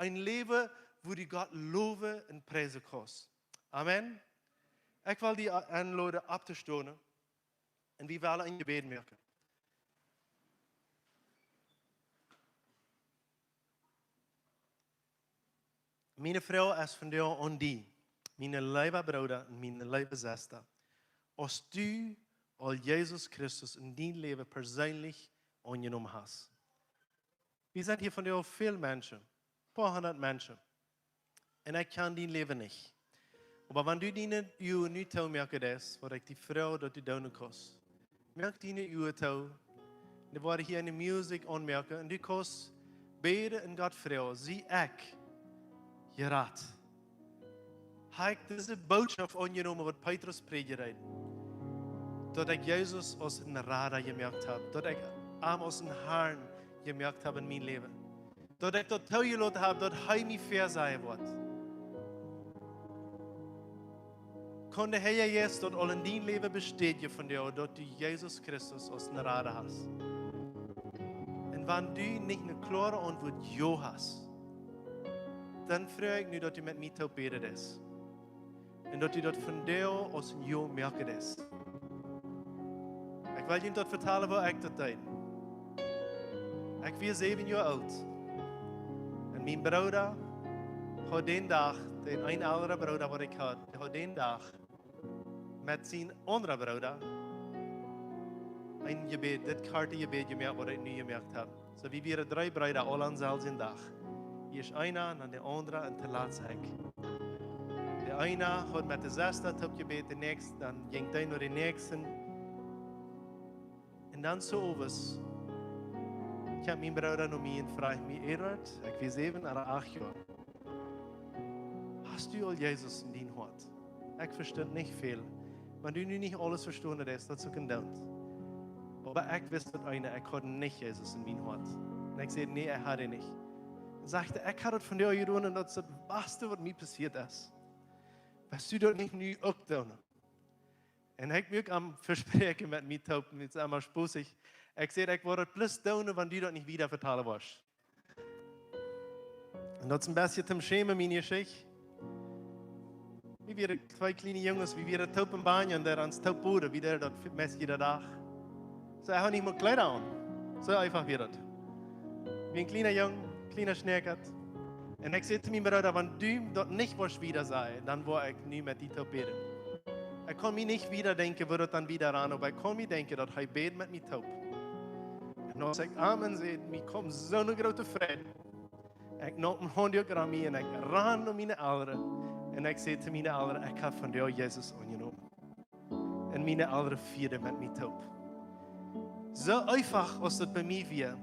Een Läwen, wua du Gott lowen un priesen kaust. Amen. Ekj well die enloden opptostonen un wie wellen een Jebäd moaken. Miene Froag es vondoag aun die, mien leewa Brooda un miene leewe Sesta. Aus du aul Jesus Christus en dien Läwen perseenlich aunjenomen hast. Wie sent hia vondoag väl Menschen, poa hundat Menschen. Un ekj kjan dien Läwen nich. Oba wan du diene Uagen nu toomoaken deist, waut ekj die froag, daut du doonen kaust. Moak diene Uagen too. Dee woaren hia eene Musikj aunmoaken. Un du kaust bäden un Gott froagen: Sie ekj jerat? Hab ekj dise Bootschoft aunjenomen, waut Petrus prädjen deed? Daut ekj Jesus aus een Rada jemoakt hab. Daut ekj am aus een Harn jemoakt hab en mien Läwen. Daut ekj daut toojeloten hab, daut hee mie väasajen woat. Kaun de Herr Jesus daut aul en dien Läwen bestädjen vondoag, daut du Jesus Christus aus een Rada hast? Un wan du nich eene kloare Auntwuat Jo hast, dan froag ekj nu, daut du met mie toop bäden deist. Un daut du daut vondoag aus een Jo moaken deist. Ekj well junt daut vetalen, woo ekj daut deed. Ekj wia säwen Joa oolt. Un mien Brooda haud dän Dach, dän eenen elren Brooda, waut ekj haud, dee haud dän Dach met sien aundra Brooda een Jebäd, dit korte Jebäd jemoakt, waut ekj nu jemoakt hab. Soo, wie wieren dree Breeda aula aum selwjen Dach. Ieescht eena, dan de aundra un toolatst ekj. De eena haud met de Sesta toop jebät, de näakjste, dan jinkj dee no de näakjste. Un dan soo owes kjeem mien Brooda no mie un fruach mie: "Eduard, ekj wia säwen ooda acht Joa, hast du aul Jesus en dien Hoat?" Ekj vestunt nich väl. Wan du nu nich aules vestonen deist, daut es uk een Doont. Oba ekj wist daut eene, ekj haud nich Jesus en mien Hoat. Un ekj säd: "Nä, ekj haud dän nich." Dan sajcht hee: "Ekj hab daut vondoag jedonen un daut es daut baste waut mie passieet es. Wurscht du daut nich nu uk doonen?" Un ekj muak am Vespräakjen met mie toop, daut es emma spozig. Ekj säd: "Ekj woa daut bloos doonen, wan du daut nich wieda vetalen woascht." Un daut es een bät toom schämen, miene Jeschicht. Wie wieren twee kjliene Junges, wie wieren toop em Baño un dee ons toop boden, wie deeden daut meist jieda Dach. Soo, hee haud nich mol Kjleeda aun. Soo eefach wia daut. Wie een kjliena Jung, kjliena Schneekjat. Un ekj säd to mienen Brooda: "Wan du daut nich woascht wieda sajen, dan woa ekj nu met die toop bäden." Ekj kunn mie nich wieda denkjen, woo daut dan wieda wia, oba ekj kunn mie denkjen, daut hee bäd met mie toop. Un aus ekj Amen säd, mie kjeem soone groote Freid. Ekj neem een Haundduak aun mie un ekj rand no miene Elren. Un ekj säd to miene Elren: "Ekj hab vondoag Jesus aunjenomen." Un miene Elren fieeden met mie toop. Soo eefach aus daut bie mie wia,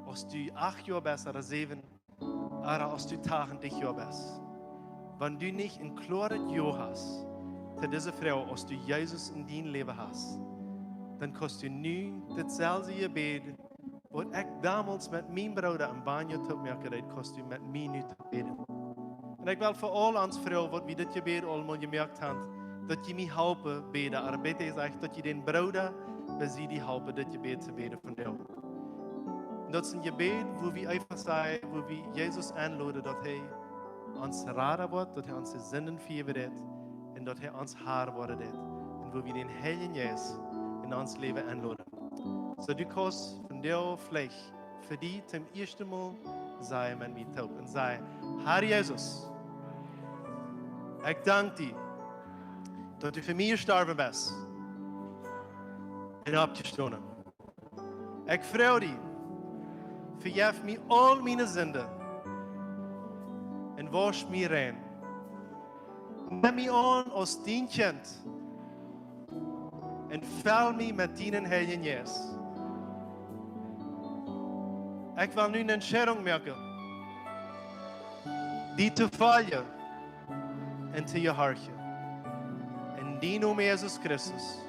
aus du acht Joa best ooda säwen, ooda aus du tachentich Joa best. Wan du nich een kloaret Jo hast to dise Froag, aus du Jesus en dien Läwen hast, dan kaust du nu daut selwje Jebäd, waut ekj donmols met mienen Brooda em Baño toop moaken deed, kaust du met mie nu toop bäden. Un ekj well fa aul ons froagen, waut wie dit Jebäd aul mol jemoakt haben, daut jie mie halpen bäden, ooda bäta jesajcht, daut jie dän Brooda bie sied halpen, dit Jebäd to bäden vondoag. Un daut es een Jebäd, wua wie eefach sajen, wua wie Jesus enloden, daut hee ons Rada woat, daut hee onse Sinden vejäwen deit un daut hee ons Har woaren deit. Un wua wie dän Heiljen Jeist en ons Läwen enloden. Soo, du kaust vondoag veleicht fa die toom ieeschten Mol sajen met mie toop un sajen: "Har Jesus, ekj dank die, daut du fa mie jestorwen best un oppjestonen. Ekj froag die, vejeff mie aul miene Sinden un wausch mie rein. Nem mie aun aus dien Kjint un fell mie met dienen Heiljen Jeist. Ekj well nu eene Entscheidunk moaken, die to foljen un to jehorchen. En dienen Nomen, Jesus Christus.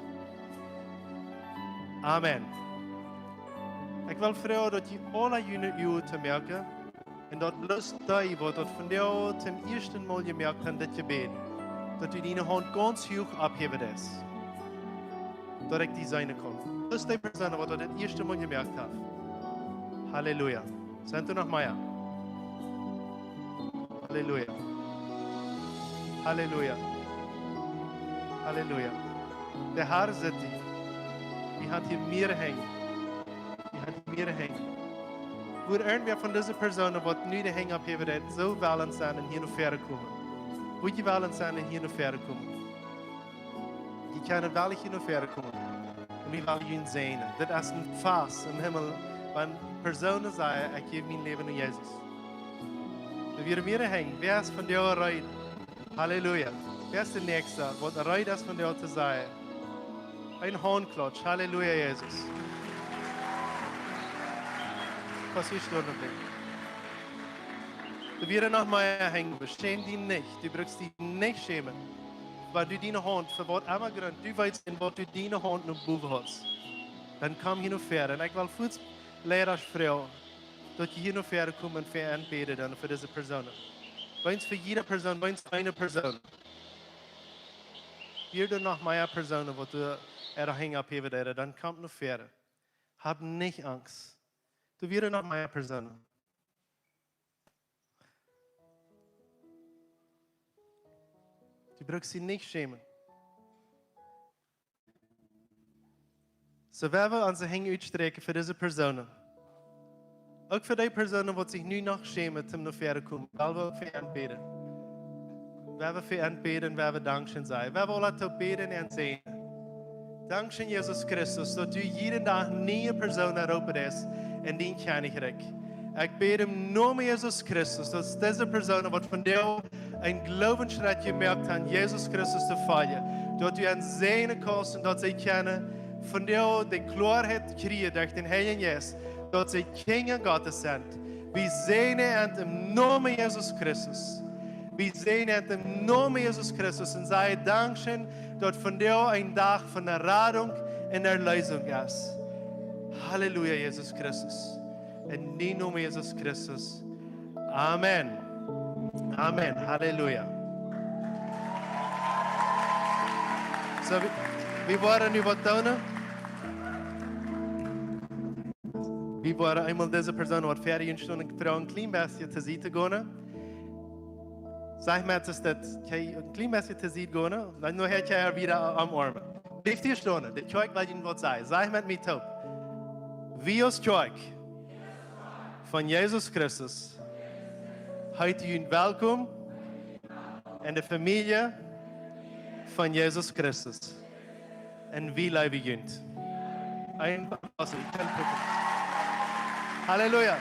Amen." Ekj well froagen, daut jie aula june Uagen toomoaken un daut bloos dee, waut daut vondoag toom ieeschten Mol jemoakt haben, dit Jebäd, daut du diene Haunt gaunz huach oppheewen deist, daut ekj die seenen kaun. Bloos dee Persoon, waut daut daut ieeschte Mol jemoakt haft. Halleluja. Sent doa noch mea? Halleluja. Halleluja. Halleluja. De Har sitt hia. Wie haben hia mearere Henj. Wie haben hia mearere Henj. Wudd irjentwäa von dise Persoonen, waut nu de Henj opphäwen deit, soo wellen sennen un hia no väaren komen? Wudd jie wellen sennen un hia no väaren komen? Jie kjennen wellen hia no väaren komen. Un wie wellen junt säajnen. Dit es een Fast em Himmel, wan Persoonen sajen: "Ekj jäw mien Läwen aun Jesus." Doa wieren mearere Henj. Wäa es vondoag reed? Halleluja. Wäa es de Näakjsta, waut reed es vondoag to sajen? Een Hauntklotsch. Halleluja, Jesus. Pass hia stonen, bitte. Doa wieren noch mea Henj. Schäm die nich. Du brukst die nich schämen. Wan du diene Haunt, fa waut emma Grunt du weetst, en waut du diene Haunt no bowen hast, dan komm hia no väaren. Un ekj well fuaz Leida froagen, daut jie hia no väaren komen un fa an bäden dan fa dise Persoonen. Weens fa jieda Persoon, weens eene Persoon. Wieren doa noch mea Persoonen, waut doa äare Henj opphäwen deeden, dan komt no väaren. Hab nich Angst. Doa wieren noch mea Persoonen. Du brukst die nich schämen. Soo, wie wellen onse Henj utsträakjen fa dise Persoonen. Uk fa dee Persoonen, waut sikj nu noch schämen, om no väaren to komen. Well wie uk fa an bäden. Wie wellen fa an bäden, wie wellen Dankscheen sajen. Wie wellen aula toop bäden un säajnen. Dankscheen, Jesus Christus, daut du jieda Dach niee Persoonen roopen deist en dien Kjennichrikj. Ekj bäd em Nomen Jesus Christus, daut dise Persoonen, waut vondoag een Gloowensschrett jemoakt haben, Jesus Christus to foljen, daut du an säajnen kaust un daut see kjennen vondoag de Kloaheit kjrieen derch dän Heiljen Jeist, daut see Kjinja Gottes sent. Wie säajnen an em Nomen Jesus Christus. Wie säajnen an em Nomen Jesus Christus un sajen Dankscheen, daut vondoag een Dach von Radunk un Erleesunk es. Halleluja, Jesus Christus. En dien Nomen, Jesus Christus. Amen. Amen. Halleluja. So, wie, wie woaren nu waut doonen. Wie woaren eemol dise Persoon waut ver junt stunden froagen, een kjlien bät to Sied to gonen. Saj mau, es daut okay, een kjlien bät to Sied gonen? Dan nu woa ekj junt wada omoarmen. Blieft hia stonen, de Kjoakj well junt waut sajen. Sajcht met mie toop: Wie aus Kjoakj von Jesus Christus heeten junt welkom enne Famielje von Jesus Christus. Un wie leewen junt. Een Applaus, jie kjennen kjliepen. Halleluja.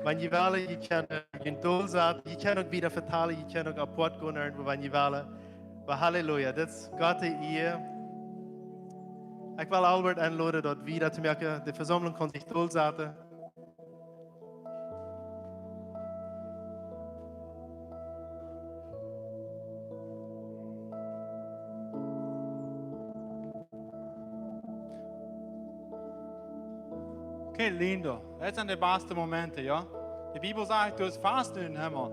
Wan jie wellen, jie kjennen junt dolsaten, jie kjennen uk wada vetalen, jie kjennen uk apoat gonen irjentwua, wan jie wellen. Oba Halleluja, dit es Gott siene Ea. Ekj well Albert enloden, daut wada to moaken, de Vesaumlunk kaun sikj dolsaten. Okay, lindo. Daut sent de baste Momenten, jo? De Bibel sajcht, du hast Fasten em Himmel.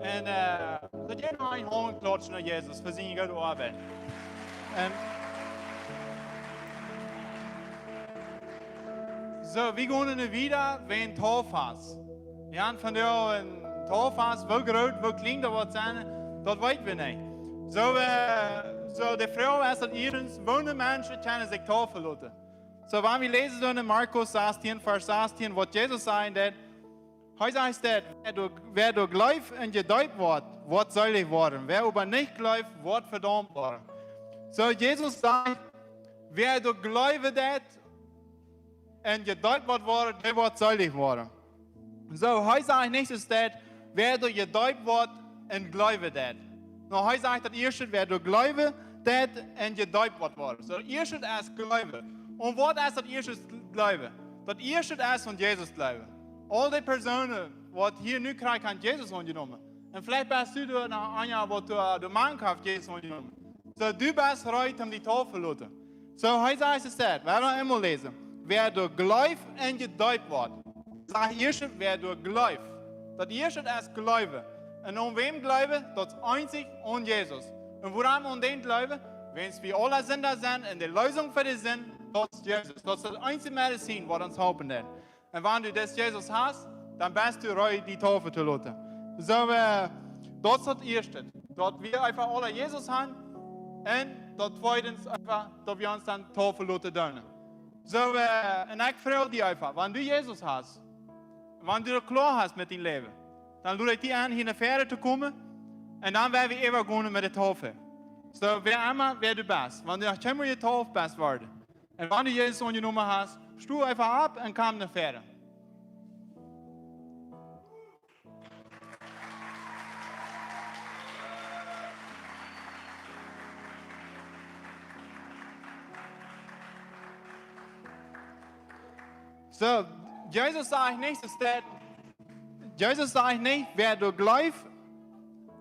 Un, äh, daut jie noch eene Haunt klatschen no Jesus fa siene goode Oabeit. Ähm, so, wie gonen nu wieda wäajen Taufast. Wie haben vondoag eene Taufast, woo groot, woo kjlien daut woat sennen, daut weeten wie nich. So, äh, so de Froag es daut ieeschtens, woo väl Menschen kjennen sikj taufen loten? So, wan wie läsen dan en Markus sastieen, Varsch sastieen, waut Jesus säd, daut, hee sajcht daut, wäa doa, wäa doa jleeft un jedeept woat, woat seelich woaren. Wäa oba nich jleeft, woat vedaumt woaren. So, Jesus sajcht, wäa doa jleewen deit un jedeept woat woaren, dee woat seelich woaren. So, hee sajcht nich, es daut, wäa doa jedeept woat un jleewen deit. No, hee sajcht daut ieeschte, wäa doa jleewen deit un jedeept woat woaren. So, daut ieeschte es jleewen. Un waut es daut ieeschte jleewen? Daut ieeschte es von Jesus jleewen. Aul dee Persoonen, waut hia nu krakjt haben Jesus aunjenomen. Un veleicht best du doa noch eena, waut doa, doa mank haft Jesus aunjenomen. So, du best reed, om die taufen loten. So, hee sajcht, es daut, wie haben noch eemol läsen. Wäa doa jleeft un jedeept woat. Sajcht ieescht, wäa doa jleeft. Daut ieeschte es jleewen. Un aun wäm jleewen? Daut es eenzich aun Jesus. Un wuarom aun dän jleewen? Wiels wie aule Sinda sent un de Leesunk fa de Sind, daut es Jesus. Daut es daut eenzje Medizin, waut ons halpen deit. Un wan du dis Jesus hast, dan best du reed, die taufen to loten. So, äh, daut es daut ieeschte. Daut wie eefach aule Jesus haben. Un daut tweede eefach, daut wie ons dan taufen loten doonen. So, äh, un ekj froag die eefach, wan du Jesus hast, wan du daut kloa hast met dien Läwen, dan lod ekj die en, hia no väaren to komen. Un dan woa wie äwagonen met de Taufe. So, wäa emma, wäa du best, wan du noch kjeenmol jetauft best worden, un wan du Jesus aunjenomen hast, sto eefach opp un komm no väaren. So, Jesus sajcht nich, es daut, Jesus sajcht nich, wäa doa jleeft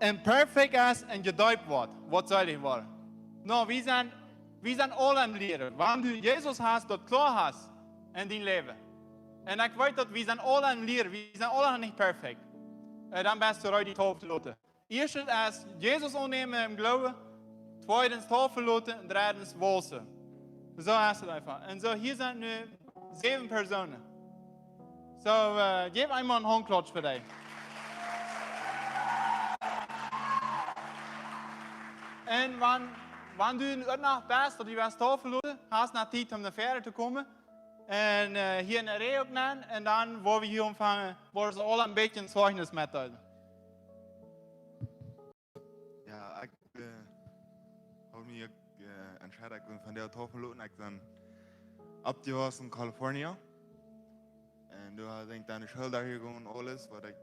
un perfekt es un jedeept woat, woat seelich woaren. No, wie sent, wie sent aule aum lieren. Wan du Jesus hast, daut kloa hast en dien Läwen. Un ekj weet, daut wie sent aule aum lieren, wie sent aule noch nich perfekt. Äh, dan best du reed, die taufen to loten. Ieeschtens es Jesus aunnämen em Gloowen, tweedens taufen loten un dreddens wausen. So es daut eefach. Un so, hia sent nu säwen Persoonen. So, äh, jeff eemol eene Hauntklopsch fa dee. Un wan, wan du uk noch best, daut du west taufen loten, hast noch Tiet, om no väaren to komen. Un, äh, hia enne Rieej uk nenn. Un dan woa wie hia aunfangen, woa wie aule een bät een Zeichnis metdeelen. Jo, ekj, äh, hab mie, äh, entscheiden, ekj well vondoag taufen loten. Ekj sie oppjewossen en California. Un doa sie ekj dan no School jegonen, aules, waut ekj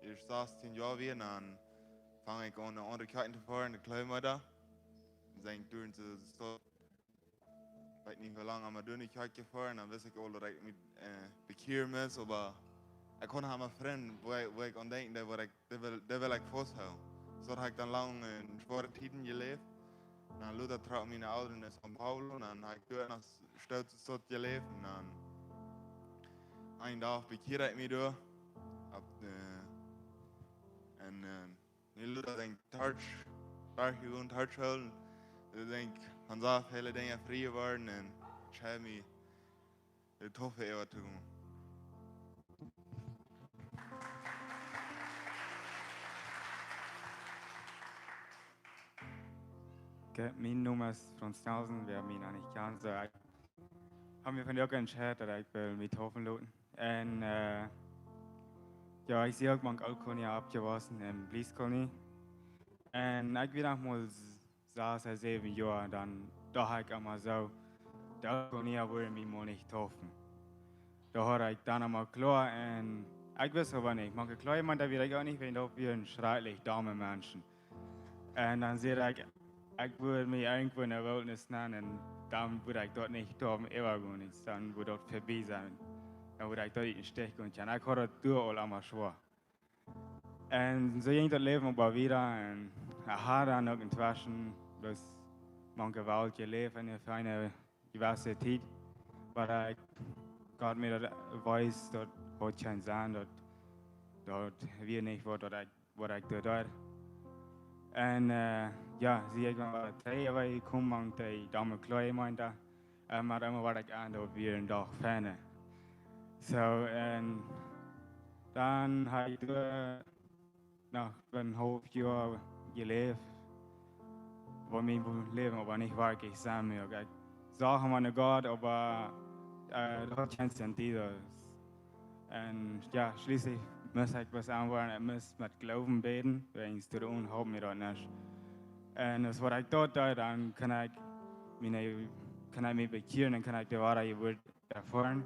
ieescht sastieen Joa wia. Un dan funk ekj aun, no aundre Kjoakjen to foaren, de Kleemada. Dan sie ekj doa en de Staut, weet nich woo lang, oba doa no de Kjoakj jefoaren, dan wist ekj aul, daut ekj mie, äh, bekjieren must, oba ekj haud noch eenen Frint, wua, wua ekj aun denkjen deed, wua ekj, dee well, dee well ekj fausthoolen. So haud ekj dan lang en schwoare Tieden jeläft. Un dan lota trocken miene Elren no São Paulo, un dan hab ekj doa noch Stoot, Stoot jeläft, un dan een Dach bekjieed ekj mie doa. Opp de, un, äh, nu lud ekj denkj, Torch, Torch jegonen, Torch hoolen. Ekj denkj, von soo väle Dinja frie jeworden un scheen mie de Taufe äwa to gonen. Okay, mien Nomen es Franz Nelson, wäa mie noch nich kjant, soo ekj hab mie vondoag entscheit, daut ekj well mie taufen loten. Un, äh, jo, ekj sie uk mank Ooltkolonia oppjewossen en Blieskolonia. Un ekj wia noch mau s-, sas ooda säwen Joa, dan docht ekj emma soo, de Ooltkolonia wudden mie mau nich taufen. Doa haud ekj dan emma kloa un ekj wist oba nich, mank kloa, ekj meent, daut wia ekj uk nich, wiels daut wia een schrakjlich domme Menschen. Un dan säd ekj, ekj wudd mie irjentwua enne Wiltnis nenn un dan wudd ekj doa nich doaräwa gonen, dan wudd daut verbie sennen. Dan wudd ekj doa nich em Stich gonen kjennen. Ekj haud daut doa aul emma schwoa. Un soo jinkj daut Läwen oba wieda un ekj haud dan uk entweschen, bloos mank Welt jeläft un fa eene jewesse Tiet, oba ekj, Gott mie daut wees, daut haud kjeen Senn, daut, daut wia nich waut, daut ekj waut ekj doa deed. Un, äh, jo, sie ekj wada trigj, oba ekj kom mank de domme Kloa, meent hee. Un mau emma waut ekj aun doa wia een Dach fijna. Soo, un dan hab ekj doa noch een haulf Joa jeläft, wua mien Läwen oba nich werkjlich Senn muak. Ekj sach emma no Gott, oba, äh, daut haud kjeen Senn. Un jo, schlieslich must ekj waut aunwoaren, ekj must met Gloowen bäden, wiels doa onen holp mie daut nich. Un aus waut ekj daut deed, dan kunn ekj mie, kunn ekj mie bekjieren un kunn ekj de woare Jeburt erfoaren.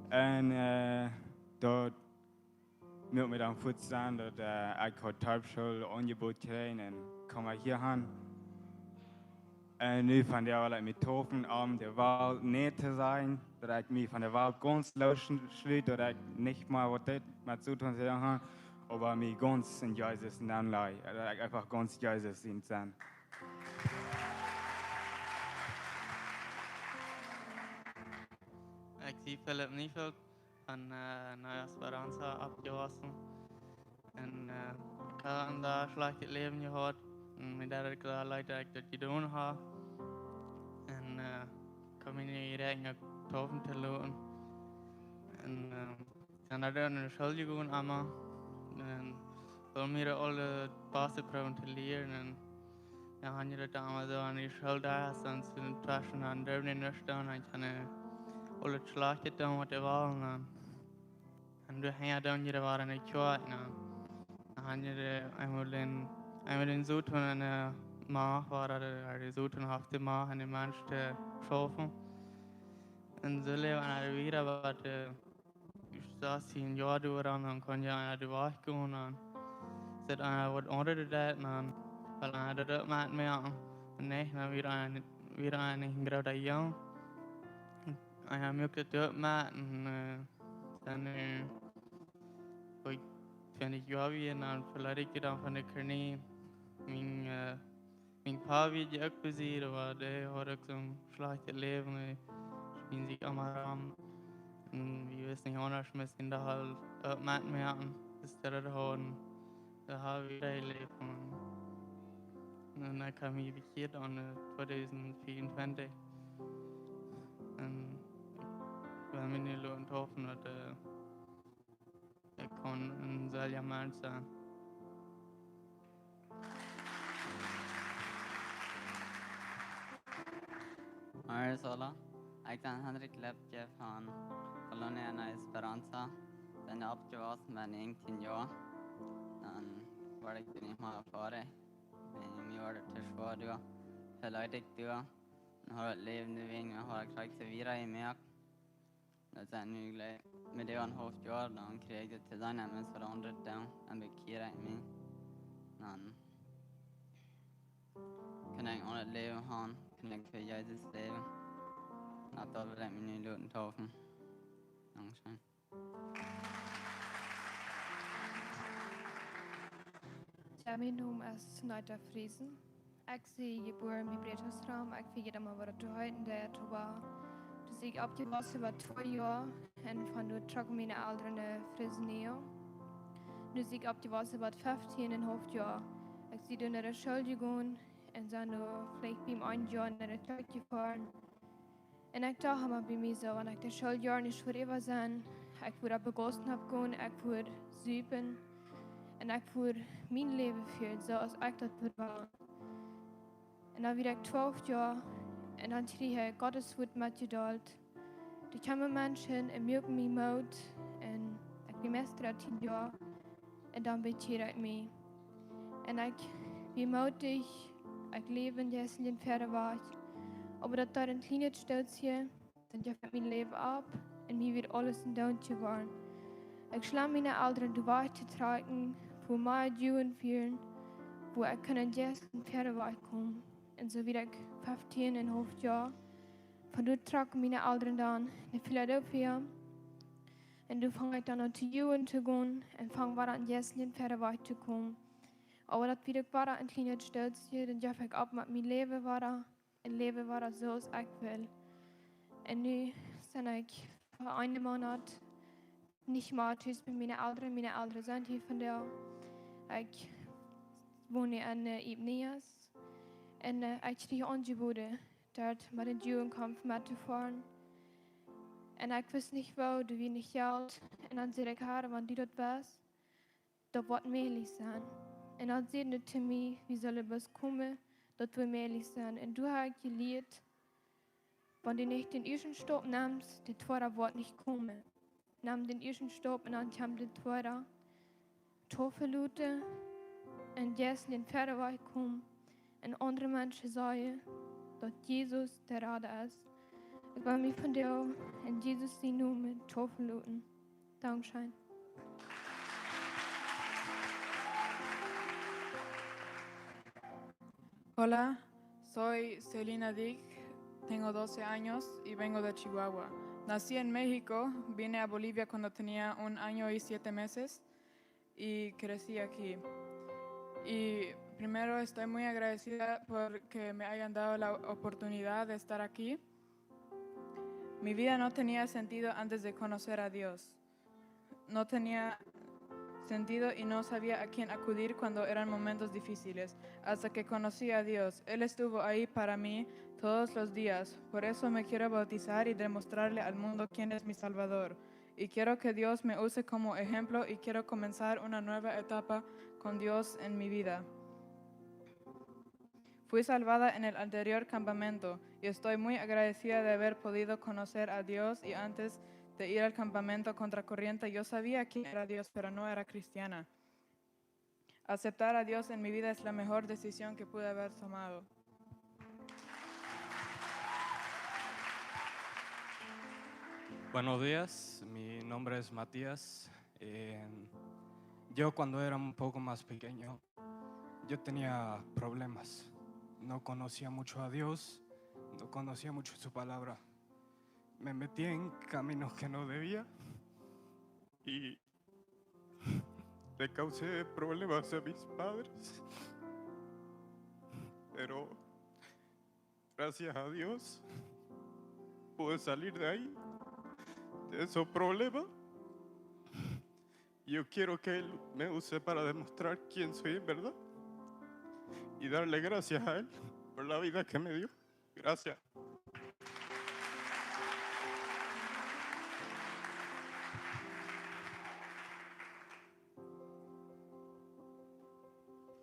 Un, äh, daut muak mie dan fuaz Senn, daut, äh, ekj haud Torchschool Aunjebot jekjräajen un kjeem ekj hia aun. Un nu von doa well ekj mie taufen, om de Welt nä to sajen, daut ekj mie von de Welt gaunz loosschlut, daut ekj nich mea waut dit met soo to doonen hab, oba mie gaunz en Jesus nenlaj, daut ekj eefach gaunz Jesus sien sie. Ekj sie Philip Neufeld, von, äh, Nueva Esperanza oppjewossen. Un, äh, ekj hab een sea schlajchtet Läwen jehaut. Un mie deed daut sea leet, daut ekj daut jedonen hab. Un, äh, ekj haud mie nich jeräakjent, mie taufen to loten. Un, äh, dan haud ekj enne School jegonen, emma. Un wullen mie aule Paste proowen to lieren. Un jo, han jie daut emma soo aun de School, daut es dan soo tweschen, dan durwen dee nuscht doonen, dan kjennen aule schlajchtet doonen waut dee wellen, dan. Un doa hinja doonen jie wada enne Kjoakj, no. Dan han jie eemol dän, eemol dän Soton enne Macht, wada de, de Soton haft de Macht en de Mensch to schaufen. Un soo läwen wie wieda, oba, äh, sas een Joa doa, dan kunn je eena doa wajchgonen, dan sit eena waut aundret doa, dan well eena daut uk met moaken. Un nä, dan wia eena, wia eena nich een groota Jung. Eena muak daut uk met, un, äh, dan, äh, wua ekj twintich Joa wia, dan veleet ekj dan von de Kolonie. Mien, äh, Mien Pa wia je uk besied, oba dee haud uk soon schlajchtet Läwen, dee schmieed sikj emma rom. Un wie wisten nich aundasch, must wie daut aul uk metmoaken, daut wie daut hauden. Daut hab wie jeläft. Un, un dan kjeem ekj bekjieet aun, äh, tweedusent vea un twintich. Un ekj well mie nu loten taufen, daut, äh, ekj kaun een seelja Mensch sennen. Hoi aula, ekj sie Hendrik Lepke von Colonia Nueva Esperanza. Sie oppjewossen met näajentieen Joa. Dan wort ekj nich mea foadich. Un mie wort et too schwoa doa. Veleet ekj doa. Un haud daut Läwen doa wäajen, haud ekj krakjt soo wieda jemoakt. Daut sent nu jlikj met dee een haulf Joa, dan kjrieech ekj daut to seenen, daut must waut aundret doonen, dan bekjieed ekj mie. Dan kunn ekj een aundret Läwen haben, kunn ekj fa Jesus läwen. Un daut well ekj mie nu loten taufen. Dankscheen. Jo, mien Nomen es Neita Friesen. Ekj sie jebuaren bie Breetostrom. Ekj vejät emma waut daut to heeten deit, oba Sie ekj oppjewossen bie twee Joa un von doa trocken miene Elren no Fresno. Nu sie ekj oppjewossen bie feftieen un haulf Joa. Ekj sie doa no de School jegonen un sie doa veleicht bie een Joa no de Kjoakj jefoaren. Un ekj docht emma bie mie soo, wan ekj de Schooljoaren nich väaäwa sie, ekj wudd opp Begossenheit gonen, ekj wudd supen un ekj wudd mien Läwen fieren, soo aus ekj daut wudd wellen. Un dan wia ekj twalf Joa un dan kjrieech ekj Gott sien Wuat metjedeelt. Doa kjeemen Menschen un muaken mie Moot un ekj wia meist dreetieen Joa un dan bekjieed ekj mie. Un ekj wia mootich, ekj läwd en jeistlichen Väawajch, oba daut deed een kjlienet Stootje, dan jeef ekj mien Läwen opp un mie wia aules endoont jeworden. Ekj schloag miene Elren doa wajch to trakjen, wua mea Jugend wieren, wua ekj kunn en jeistlichen Väawajch komen. Un soo wia ekj feftieen un haulf Joa. Von doa trocken miene Elren dan no Philadelphia. Un doa fung ekj dan aun to Jugend to gonen un fung wada en jeistlichen Väawajch to komen. Oba daut wia uk wada een kjlienet Stootje, dan jeef ekj opp met mien Läwen wada un läwd wada soo aus ekj wull. Un nu sie ekj fa eenen Moonat nich mea tus bie miene Elren. Miene Elren sent hia vondoag. Ekj won hia en äh, Ebenezer. Un äh, ekj kjrieech aunjebooden, doa met dän Jugendkaump mettofoaren. Un ekj wist nich woo, doa wia nich Jelt. Un dan säd ekj: Herr, wan du daut west, daut woat mäajlich sennen. Un dan säd hee to mie: Wie sellen bloos komen, daut woat mäajlich sennen. Un doa hab ekj jelieet, wan du nich dän ieeschten Staup nemst, de tweeda woat nich komen. Nem dän ieeschten Staup un dan kjemt de tweeda. Taufe loten un jeistlichen Väawajch komen un aundre Menschen sajen, daut Jesus de Rada es. Ekj well mie vondoag en Jesus sienen Nomen taufen loten. Dankscheen. Hola, soy Selina Dick, tengo doce años y vengo de Chihuahua. Nací en México, vine a Bolivia cuando tenía un año y siete meses y crecí aquí. Y primero estoy muy agradecida porque me hayan dado la oportunidad de estar aquí. Mi vida no tenía sentido antes de conocer a Dios. No tenía sentido y no sabía a quién acudir cuando eran momentos difíciles, hasta que conocí a Dios. Él estuvo ahí para mí todos los días. Por eso me quiero bautizar y demostrarle al mundo quién es mi Salvador. Y quiero que Dios me use como ejemplo y quiero comenzar una nueva etapa con Dios en mi vida. Fui salvada en el anterior campamento y estoy muy agradecida de haber podido conocer a Dios y antes de ir al campamento contracorriente yo sabía quién era Dios, pero no era cristiana. Aceptar a Dios en mi vida es la mejor decisión que pude haber tomado. Buenos días, mi nombre es Matías. Eh, yo cuando era un poco más pequeño, yo tenía problemas. No conocía mucho a Dios, no conocía mucho su palabra. Me metí en caminos que no debía y le causé problemas a mis padres. Pero gracias a Dios pude salir de ahí, de esos problemas. Yo quiero que Él me use para demostrar quién soy en verdad y darle gracias a Él por la vida que me dio. Gracias.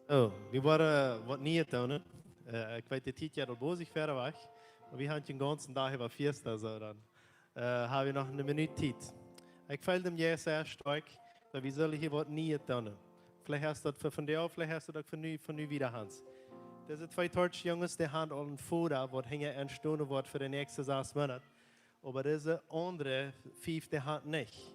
Oh, wie woaren waut Nieet doonen. Äh, ekj weet, de Tiet jeit aul bosich wieda wajch. Oba wie haben dän gaunzen Dach äwa Fiesta, soo dan. Äh, haben wie noch eene Minut Tiet. Ekj feel dän Jeist sea stoakj, daut wie sellen hia waut Nieet doonen. Veleicht es daut fa vondoag, veleicht es daut uk fa nu, fa nu wieda, Hans. Dise twee Torch Junges, dee haben aul een Voda, waut hinja an stonen woat fa de näakjste sas Moonat. Oba dise aundre fief, dee haben nich.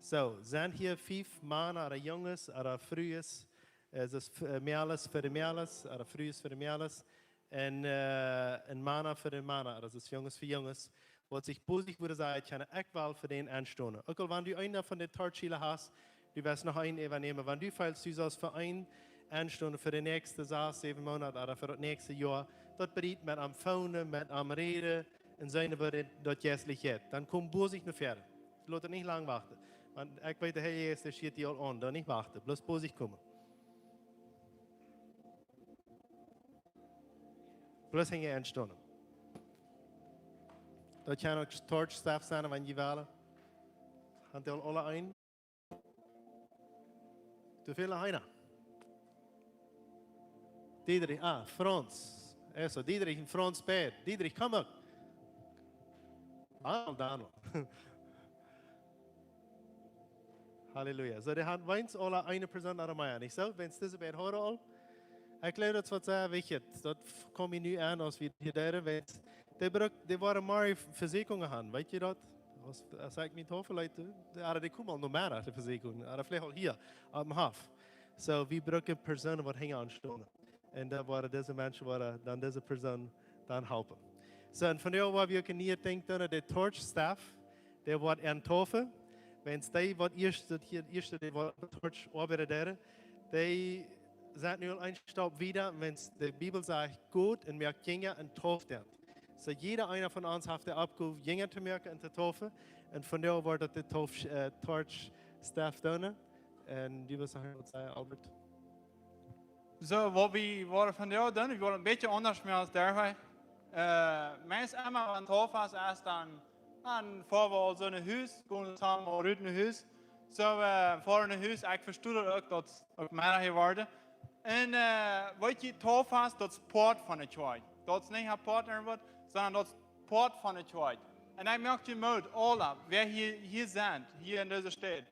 Soo, sent hia fief Mana ooda Junges ooda Frues, äh, daut es, äh, Mäakjes fa de Mäakjes, ooda Frues fa de Mäakjes, un, äh, un Mana fa de Mana, ooda daut es Junges fa Junges, waut sikj bosich wudden sajen: Ekj kaun, ekj well fa dän enstonen. Uk aul wan du eena von de Torch Junges best, du woascht noch eenen äwanämen. Wan du feelst, du sust fa eenen enstonen fa de näakjste sas, säwen Moonat ooda fa daut näakjste Joa, daut bediet met am phoonen, met am räden, un seenen woo daut jeistlich jeit, dan kom bosich no väaren. Lot daut nich lang wachten. Want ekj weet, de Heilje Jeist, dee schieet die aul aun. Dan nich wachten, bloos bosich komen. Bloos hinjen stonen. Daut kaun uk Torch Staff sennen, wan jie wellen. Hab jie aul aule een? Too väl noch eena? Diedrich, ah, Franz. Eso, Diedrich un Franz beid. Diedrich, komm uk. Ah, Daniel. Halleluja. Soo, dee haben weens aule eene Persoon aula mea, nich soo? Weens dise beid hauden aul. Ekj jleew, daut es waut sea wichtich. Daut f-, kjemt mie nu aun, aus wie hia deeden, weens dee bruck, dee woaren mea Vesieekjungen haben, weet jie daut? Aus, aus ekj mie toof leet, dee, dee, dee komen aul no mea, de Vesieekjungen, dee veleicht aul hia, opp dän Hoff. Soo, wie brucken Persoonen, waut hinjen stonen. Un dan woaren dise Menschen, woaren dan dise Persoon dan halpen. Soo, un vondoag woa wie uk een niee Dinkj doonen, de Torch Staff, dee woat aun Taufe. Weens dee, waut ieescht, daut hia ieescht, dee woat Torch oabeiden, dee sent nu aul een Staup wieda, weens de Bibel sajcht: "Got un moakt Jinja un tauft an." Soo, jieda eena von ons haft de Oppgow, Jinja to moaken un to taufen. Un vondoag woat daut de Tauf-, äh, Torch Staff doonen. Un du wust noch waut sajen, Albert? Soo, waut wie woaren vondoag doonen, wie woaren een bät aundasch moaken aus doawäajen. Äh, meist emma, wan Taufe es, es dan, dan foa wie aul soo no Hus, gonen toop aul rut no Hus. Soo, äh, foaren no Hus, ekj vestonen uk, daut uk mea hia woaren. Un, äh, weet jie, Taufe es, daut es Poat von de Kjoakj. Daut es nich een Partner waut, sonda daut es Poat von de Kjoakj. Un ekj moak junt Moot, aula, wäa hia, hia sent, hia en dise Staut,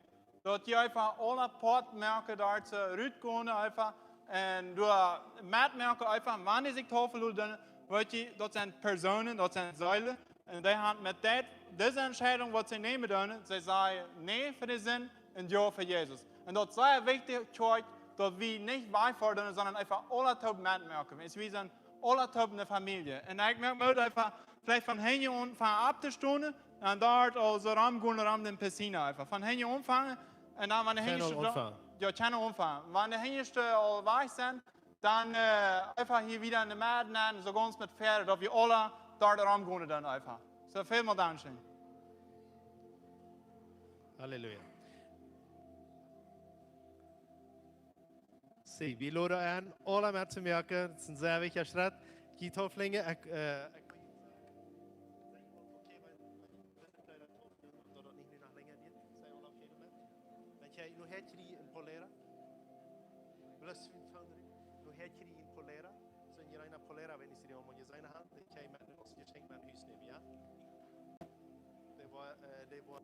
daut jie eefach aula Poat moaken, doa soo rutgonen eefach, un doa metmoaken eefach, wan dee sikj taufen loten, weet jie, daut sent Persoonen, daut sent Seelen, un dee haben met dit, dise Entscheidunk, waut see nämen doonen, see sajen nä fa de Sind un jo fa Jesus. Un daut es sea wichtich, Kjoakj, daut wie nich wajchfoaren, sonda eefach aula toop metmoaken. Wiels wie sent aula toop eene Famielje. Un ekj moak Moot eefach, veleicht von hinjen aunfangen opptostonen, un doa aul soo romgonen, rom dän Piscina eefach. Von hinjen aunfangen, un dan, wan de Hinjaschte aunfangen. Jo, kjennen aunfangen. Wan de Hinjaschte aul wajch sent, dan, äh, eefach hia wieda enne Med, un soo gaunz met väaren, daut wie aula doa romgonen dan eefach. Soo, välmol dankscheen. Halleluja. See, wie loden aun, aula mettomoaken, daut es een sea wichtja Schrett. Jie Tauflinje, ekj, äh, ekj, okay, wiels, wiels de Kjleeda taufen, daut daut nich mea noch lenja diet, sent aula okay doamet? Dan kjrie-, nu hia kjrie jie een polera. Bless you, Foundry. Nu hia kjrie jie een polera. Soo, jie eena polera, wan jie dee aul mol jeseenen haben, dan kjrie jie met aus Jeschenkj met no Hus nämen, jo? Dee woa, äh, dee woa,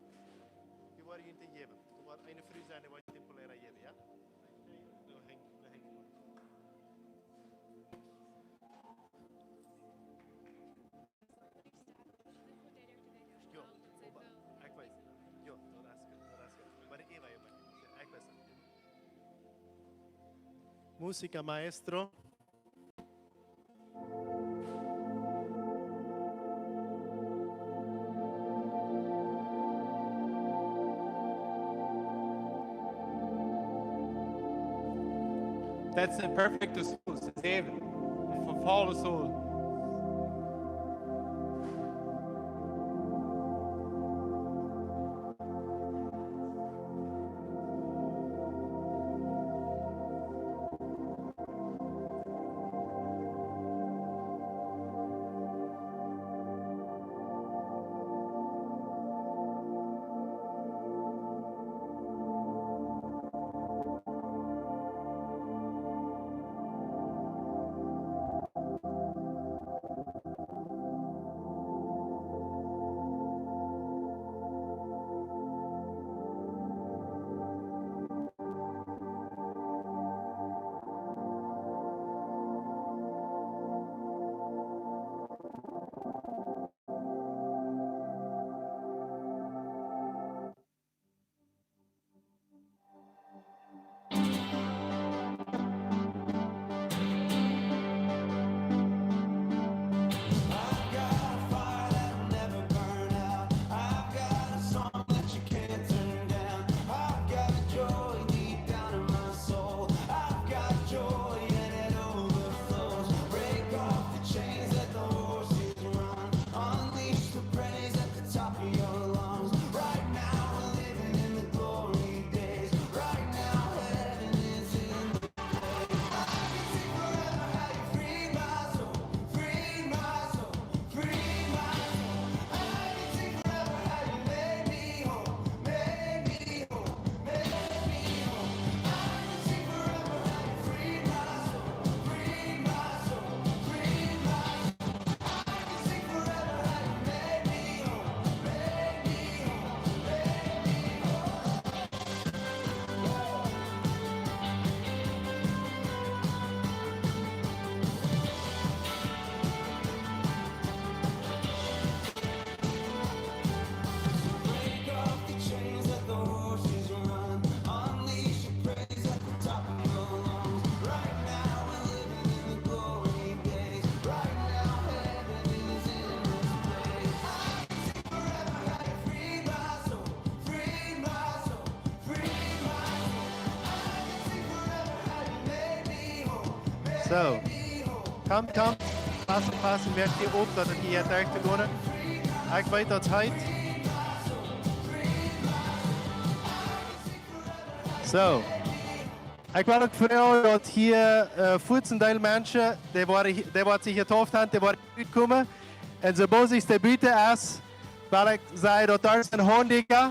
dee woa jie nich jäwen. Doa woat eene Fru sennen, dee woat junt een polera jäwen, jo? Doa henjt, doa henjt. Jo, oba ekj weet. Jo, daut es goot, daut es goot. Oba de Eva, jo, ekj weet. Música, maestro. That's a perfect soul, David. For fall soul. Soo. Komt, komt. Paust, paust, moakt hia op, daut et hia derch to gonen. Ekj weet daut heet. Soo. Ekj well uk froagen daut hia, äh, fuats een Deel Menschen, dee woaren hia, dee woaren sikj jedeept haben, dee woaren utkomen. Un soo boolt sikj de Buta es, well ekj sajen daut doa sent Haundüakja.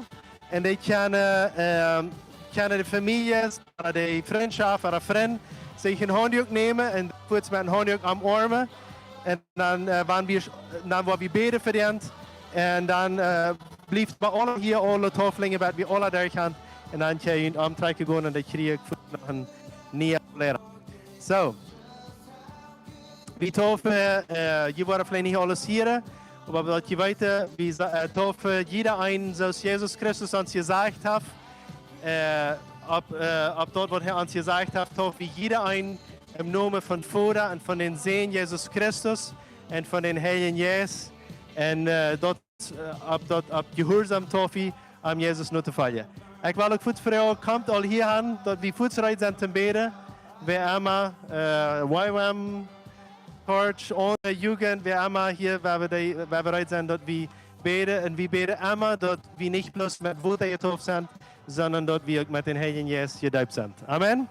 Un dee kjennen, ähm, kjennen de Famieljes, ooda de Frintschoft, ooda Frind, sikj een Haundüak nämen un fuats met een Haundüak omoarmen. Un dan, äh, wan wie, dan woa wie bäden fa dän. Un dan, äh, blift bie aule hia aule Taufelinjen, bat wie aule derch sent. Un dan kjenn jie omtrakjen gonen un dan kjrie ekj noch een nieen Lied. Soo. Wie deepen, äh, jie woaren veleicht nich aules hieren, oba daut jie weeten, wie sa-, äh, deepen jieda een, soo aus Jesus Christus ons jesajcht haft, äh, opp, äh, opp daut, waut hee ons jesajcht haft, deepen wie jieda een em Nomen vom Voda un von dän Sän Jesus Christus un von dän Heiljen Jeist. Un, äh, daut äh, opp daut, opp jehuarsom deepen, om Jesus notofoljen. Ekj well uk fuats froagen, komt aul hia han, daut wie fuats reed sent toom bäden. Wäa emma, äh, Y W A M, Church, aundre Jugend, wäa emma hia, wäa wie dee, wäa wie reed sent, daut wie bäden. Un wie bäden emma, daut wie nich bloos met Wota jedeept sent, sonda daut wie uk met dän Heiljen Jeist jedeept sent. Amen.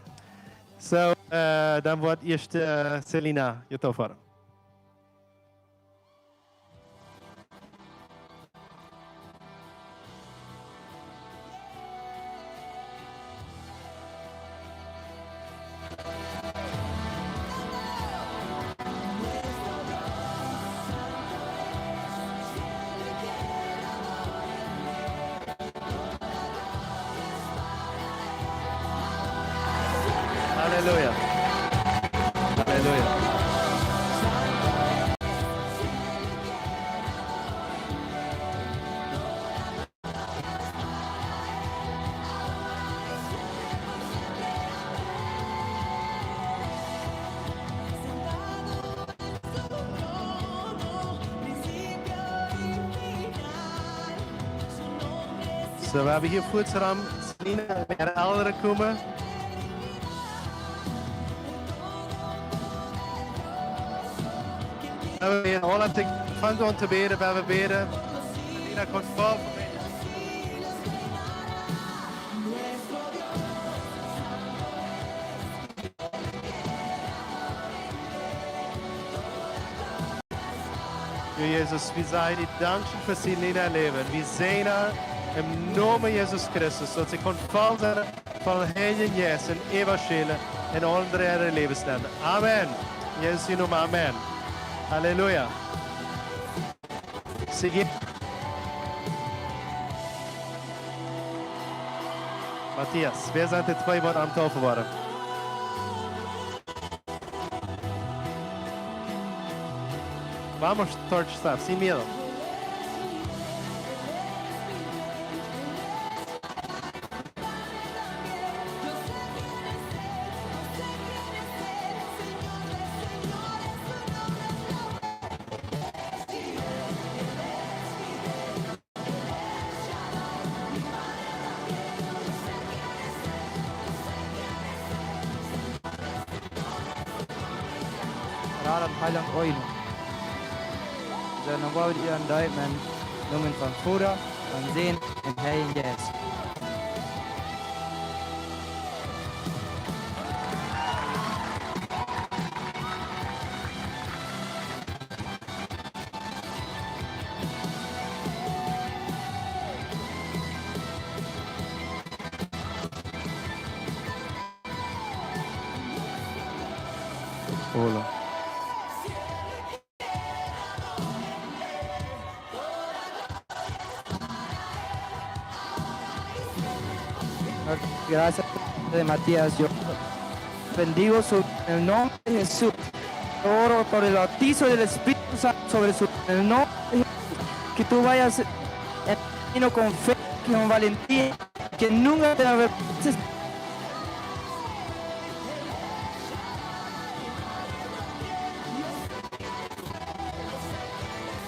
Soo, äh, dan woat ieescht, äh, Selina jedeept woaren. Halleluja. Halleluja. Soo, wie haben hia fuats rom Selina un äare Elren komen. Wie haben aule, fangt aun to bäden, wie bäden. Selina, komm ver. Jo, Jesus, wie sajen die dankscheen fa Selina äa Läwen. Wie säajnen em Nomen Jesus Christus, daut see kaun voll sennen von Heiljen Jeist un äwaschaufen en aule äare Läwensläajen. Amen. En Jesus sien Nomen, amen. Halleluja. Siguiente. Matthias, wäa sent de twee, waut aum deepen woaren? Vamos, Torch Staff, sin miedo. Radan Heiland Oinu. Soo, dan woa wie aunfangen met Nomen vom Voda, vom Sän un Heiljen Jeist. Hola. Gracias, Padre Matías. Yo bendigo su, en el nombre de Jesús. Oro por el bautizo del Espíritu Santo sobre su, en el nombre de Jesús. Que tú vayas en el camino con fe, con valentía, que nunca te avergüences.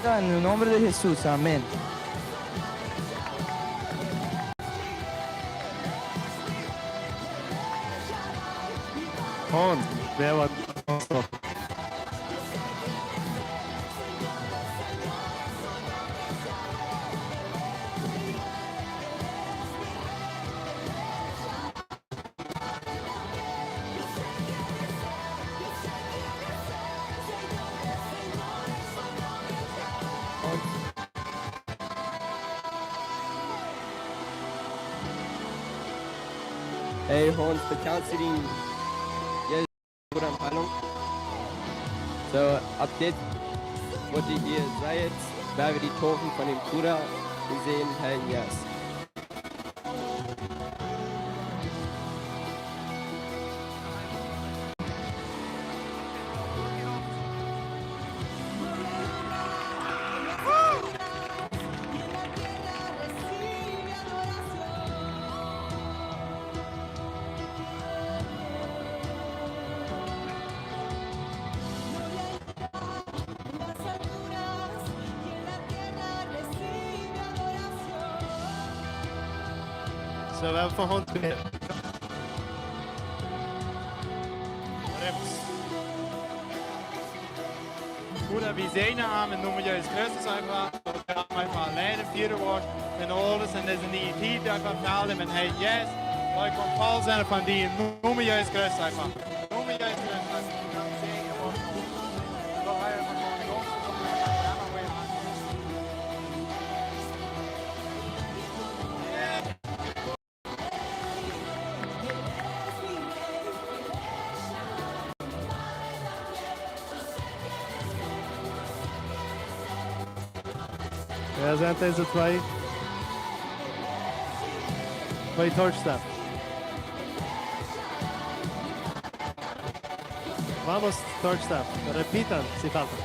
En el nombre de Jesús, amén. Hon, wäa woat ons Hey Hans, bekjanst du dän Jesus fa de Heilunk? Soo, opp dit, waut du hia sajchst, woa wie die Taufe von däm Voda, dän Sän, Heiljen Jeist. Soo, wie haben fa Hans bäden. Oremos. Voda, wie säajnen am em Nomen Jesus Christus eefach, daut hee am eefach leiden, fieren woat en aules, en dise niee Tiet eefach, fellen met Heiljen Jeist, daut hee kaun voll sennen von die em Nomen Jesus Christus eefach. Em Nomen Jesus Christus eefach. Wäa sent dise twee? Twee Torchstaff. Vamos, Torchstaff. Repitan, si falta.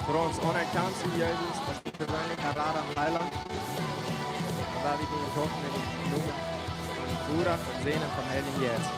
Fa ons aunerkjanen, Jesus, aus persönlicha Rada un Heilaunt. Woa wie die Taufe em Nomen von däm Voda, von däm Sän un von däm Heiljen Jeist.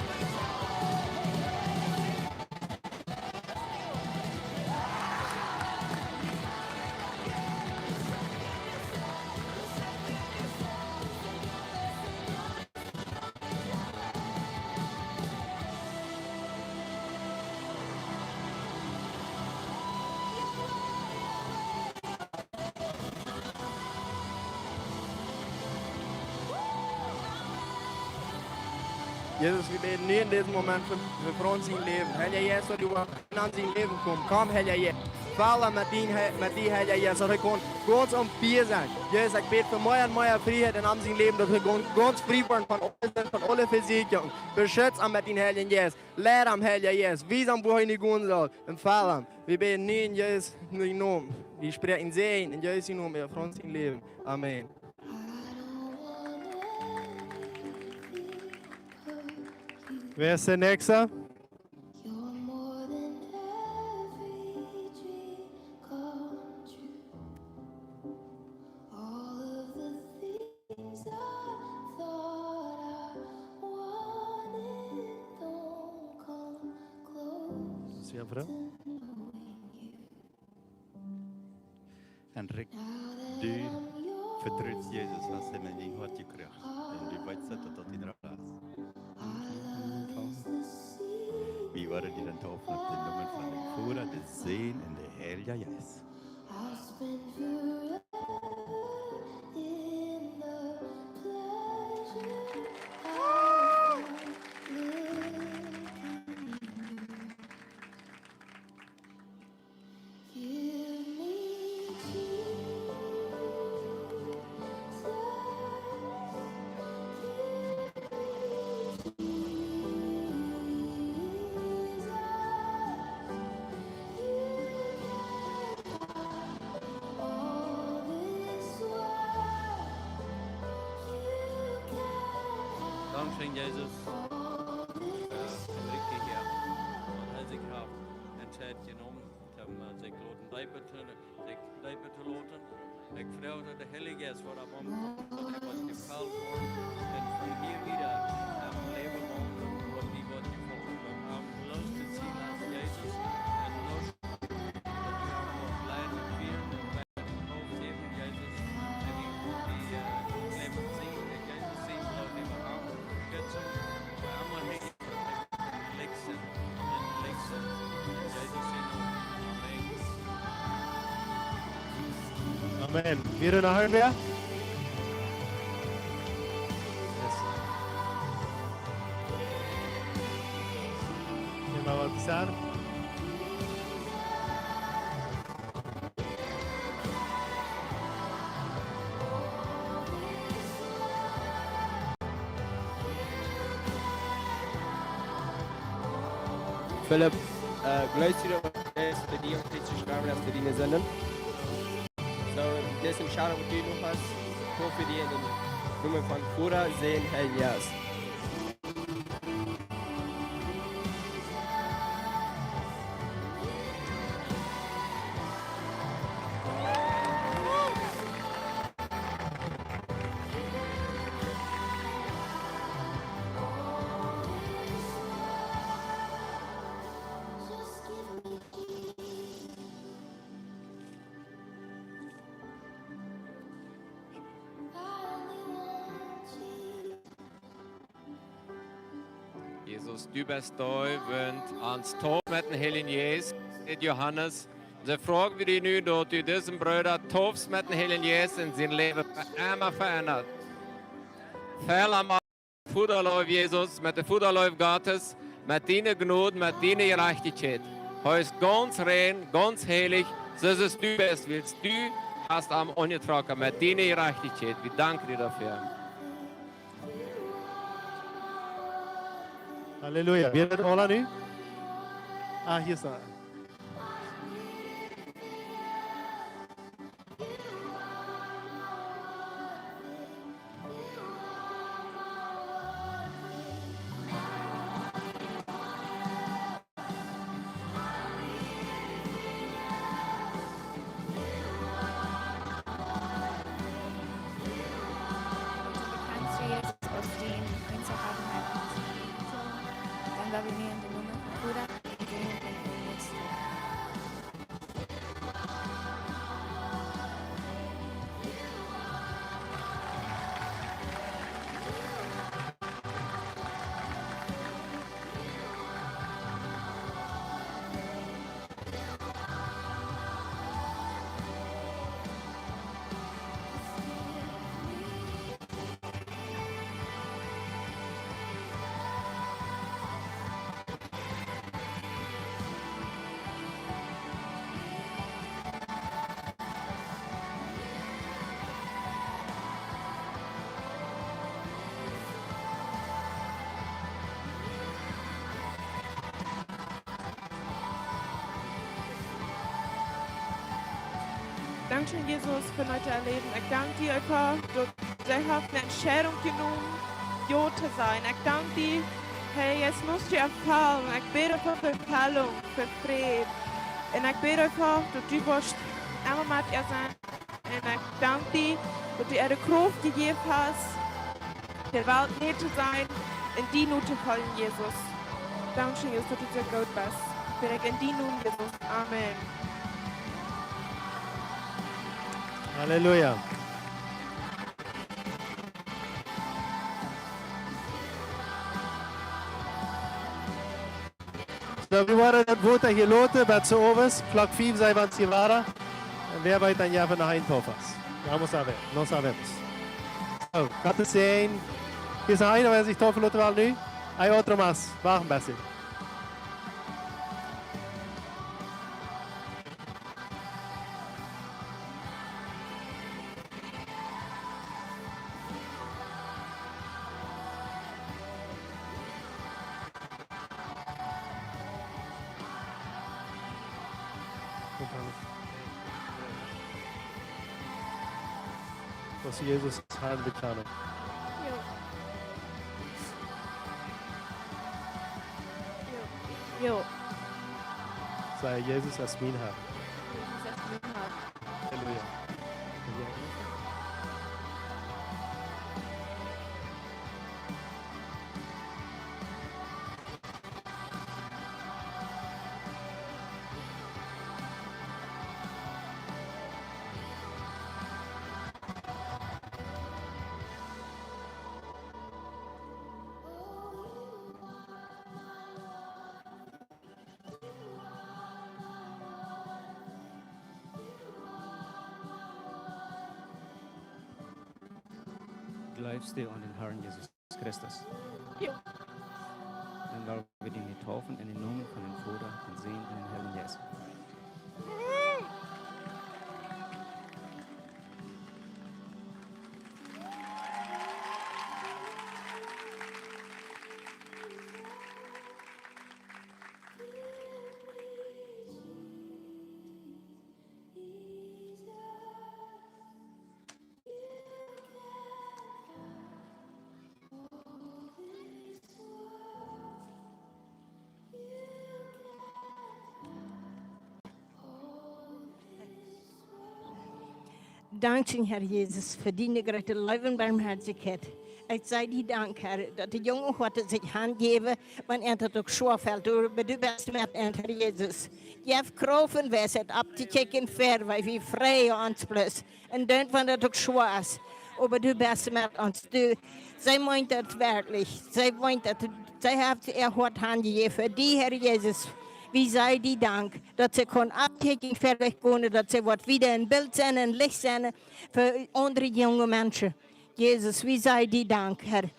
Jesus, wie bäden nu en disen Moment fa, fa Franz sien Läwen. Heilja Jeist, daut du woascht en sien Läwen komen. Komm, Heilja Jeist. Fell am met dien Hei-, met die, Heilja Jeist, daut hee kaun gaunz aum Fia sennen. Jesus, ekj bäd fa mea un mea Frieheit en am sien Läwen, daut hee gaunz, gaunz frie woat von aule, von aule Vesieekjungen. Beschutz am met dien Heiljen Jeist. Leid am, Heilja Jeist. Wies am, wua hee nu gonen saul. Un fell am. Wie bäden nu en Jesus sien Nomen. Wie spräakjen Säajen en Jesus sien Nomen äwa Franz sien Läwen. Amen. Wäa es de Näakjsta? Siempre. Enrique, du vetrust Jesus, hast am en dien Hoat jekjräajen. Un du weetst, daut daut dien Rada es. Wie woaren die dan taufen em Nomen von däm Voda, däm Sän un däm Heiljen Jeist. Dankscheen, Jesus, fa Enrique hia, waut hee sikj haft entscheit jenomen, om, äh, sikj loten deepen to, sikj deepen to loten. Ekj froag, daut de Heilje Jeist woat opp am komen, daut hee woat jefelt woaren. Un von hia wieda, ähm, läwen woaren, woat hee woat jefelt woaren. Am bloos to seenen aus Jesus. Un bloos, daut hee am woat leiden, fieren un leiden, aufjäwen, Jesus. Un hee woat die, äh, läwen seenen, un Jesus seenen, daut hee woat am beschützen. Fa emma hee Amen. Wada noch irjentwäa? Yes. Jemaunt waut sajen? Philip, äh, glaubst du, daut Jesus fa die aum Kjriez jestorwen es fa diene Sinden? Soo, dise Entscheidunk, waut du nu hast, hol fa die en dän Nomen von Voda, Sän, Heilja Jeist. Jesus, du best doa, waut ons deepst met dän Heiljen Jeist, sajcht Johanes. Soo froag wie die nu, daut du disen Brooda deepst met dän Heiljen Jeist un sien Läwen fa emma veendat. Fell am Voda Leew, Jesus, met de Voda Leew Gottes, met diene Jnod, met diene Jerajchtichkjeit. Hee es gaunz rein, gaunz heilich, soo aus du best, wiels du hast am aunjetrocken met diene Jerajchtichkjeit. Wie danken die doafäa. Halleluja. Wie haben aula nu? Ah, hia es hee. Dankscheen, Jesus, fa daut Läwen. Ekj dank die eefach, daut see haft eene Entscheidunk jenomen, jo to sajen. Ekj dank die, Herr, jetzt musst du erfüllen. Ekj bäd fa Erfüllung, fa Fräd. Un ekj bäd eefach, daut du woascht emma met äa sennen. Un ekj dank die, daut du äa de Krauft jejäft hast, de Welt nä to sennen un die nu to foljen, Jesus. Dankscheen, Jesus, daut du soo goot best. Bäd ekj en dienen Nomen, Jesus. Amen. Halleluja. Soo, wie woaren daut Wota hia loten, bat soo owes, Klock fief sent wie hia wada. Un wäa weet dan, jo, von de Heintofas. Vamos a ver, no sabemos. Soo, Gott sien Säajen. Hia es noch eena, wäa sikj deepen well nu. Hay otro más, wacht een bät. Woo es Jesus Herr bekjanen? Jo. Jo. Jo. Saj: Jesus es mien Herr. Jesus es mien Herr. Halleluja. Jleefst du aun dän Herrn Jesus Christus? Jo. Dan well wie die nu deepen en dän Nomen von dän Voda, dän Sän un dän Heiljen Jeist. Dankscheen, Herr Jesus, fa diene groote Leew un Barmhoatichkjeit. Ekj saj die Dank, Herr, daut de Jungen hauden sikj aunjejäft, wan an daut uk schwoa felt. Oba du best met an, Herr Jesus. Jeff Kraft un Weisheit opptokjikjen, ver wie, wie freien ons bloos. Un dan, wan daut uk schwoa es. Oba du best met ons. Du, see meent daut werkjlich. See meent daut, see haft äa Hoat aunjejäft fa die, Herr Jesus. Wie sajen die Dank, daut see kunn opptokjikjen, ver wie gonen, daut see woat wieda een Bilt sennen, een Licht sennen fa aundre junge Menschen. Jesus, wie sajen die Dank, Herr.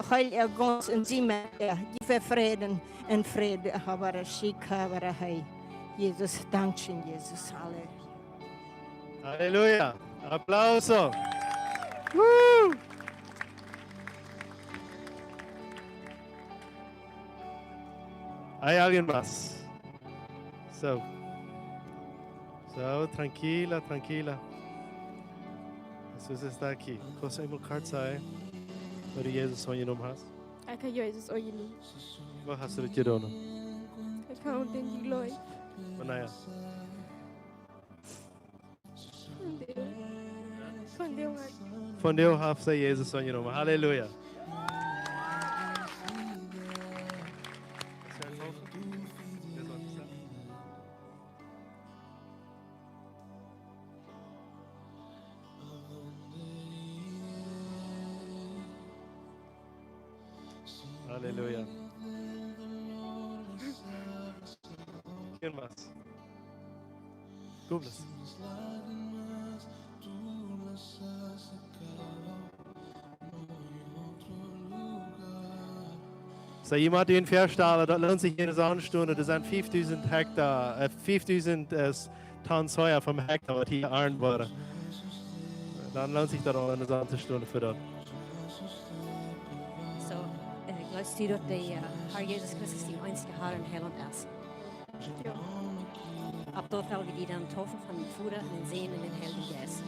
Heel äa gaunz un sie met äa, die veefrieden un Fräd, Habara Shika Bara Hei. Jesus, dankscheen, Jesus. Halleluja. Halleluja. Aplauso. Woo. ¿Hay alguien más? So. So, tranquila, tranquila. Jesús está aquí. Cosa muy corta, ¿eh? Woo du Jesus aunjenomen hast? Ekj hab Jesus aunjenomen. Woo hast du daut jedonen? Ekj hab aun dän jejleeft. Von daher. Von daher. Von daher haft see Jesus aunjenomen. Halleluja. Halleluja. ¿Quién más? Douglas. So, jie motten junt väastalen, daut loont sikj hia enne Sonn to stonen. Daut sent fiefdusent Hekta, äh, fiefdusent, äh, Ton Soja vom Hekta, waut hia jearnt woat. Dan loont sikj daut aul, enne Sonn to stonen fa daut. So, äh, jleefst du daut de, äh, Herr Jesus Christus dien eensja Herr un Heilaunt es? Jo. Opp daut well wie die dan deepen von dän Voda un dän Sän un dän Heiljen Jeist.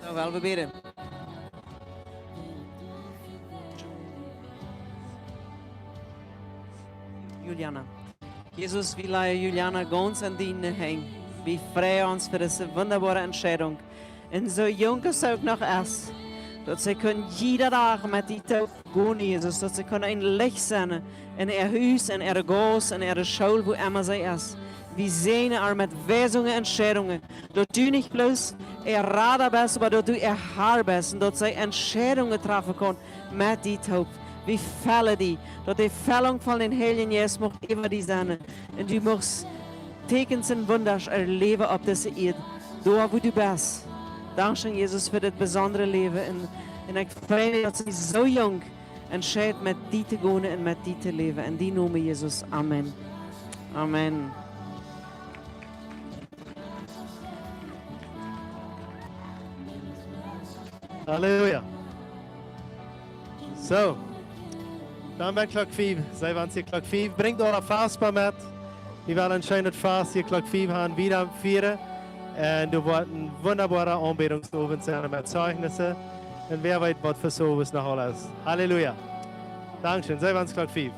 So, well wie bäden. Juliana. Jesus, wie lajen Juliana gaunz en diene Henj. Wie freien ons fa dise wundaboare Entscheidunk. Un soo junk aus see uk noch es, daut see kunn jieda Dach met die toop gonen, Jesus, daut see kunn een Licht sennen en äa Hus, en äare Gauss, en äare School, wua emma see es. Wie säajnen äa met Weisungen, Entscheidungen, daut du nich bloos äa Rada best, oba daut du äa Herr best un daut see Entscheidungen trafen kaun met die toop. Wie fellen die, daut de Fellunk von dän Heiljen Jeist mucht äwa die sennen. Un du muchst Tieekjens un Wundasch erläwen opp dise Ieed, doa wua du best. Dankscheen, Jesus, fa dit besondre Läwen. Un, un ekj frei mie, daut see soo junk entscheit, met die to gonen un met die to läwen. En dienen Nomen, Jesus. Amen. Amen. Halleluja. So. Dan bie Klock fief. See, wan see Klock fief, brinjt äa Fastbroot met. Wie wellen een scheenet Fast hia Klock fief aun wieda fieren. Un doa woat een wundaboara Aunbädungsowent sennen met Zeijnissen. Un wäa weet, waut fa soo waut noch aules. Halleluja. Dankscheen. See, wan see Klock fief.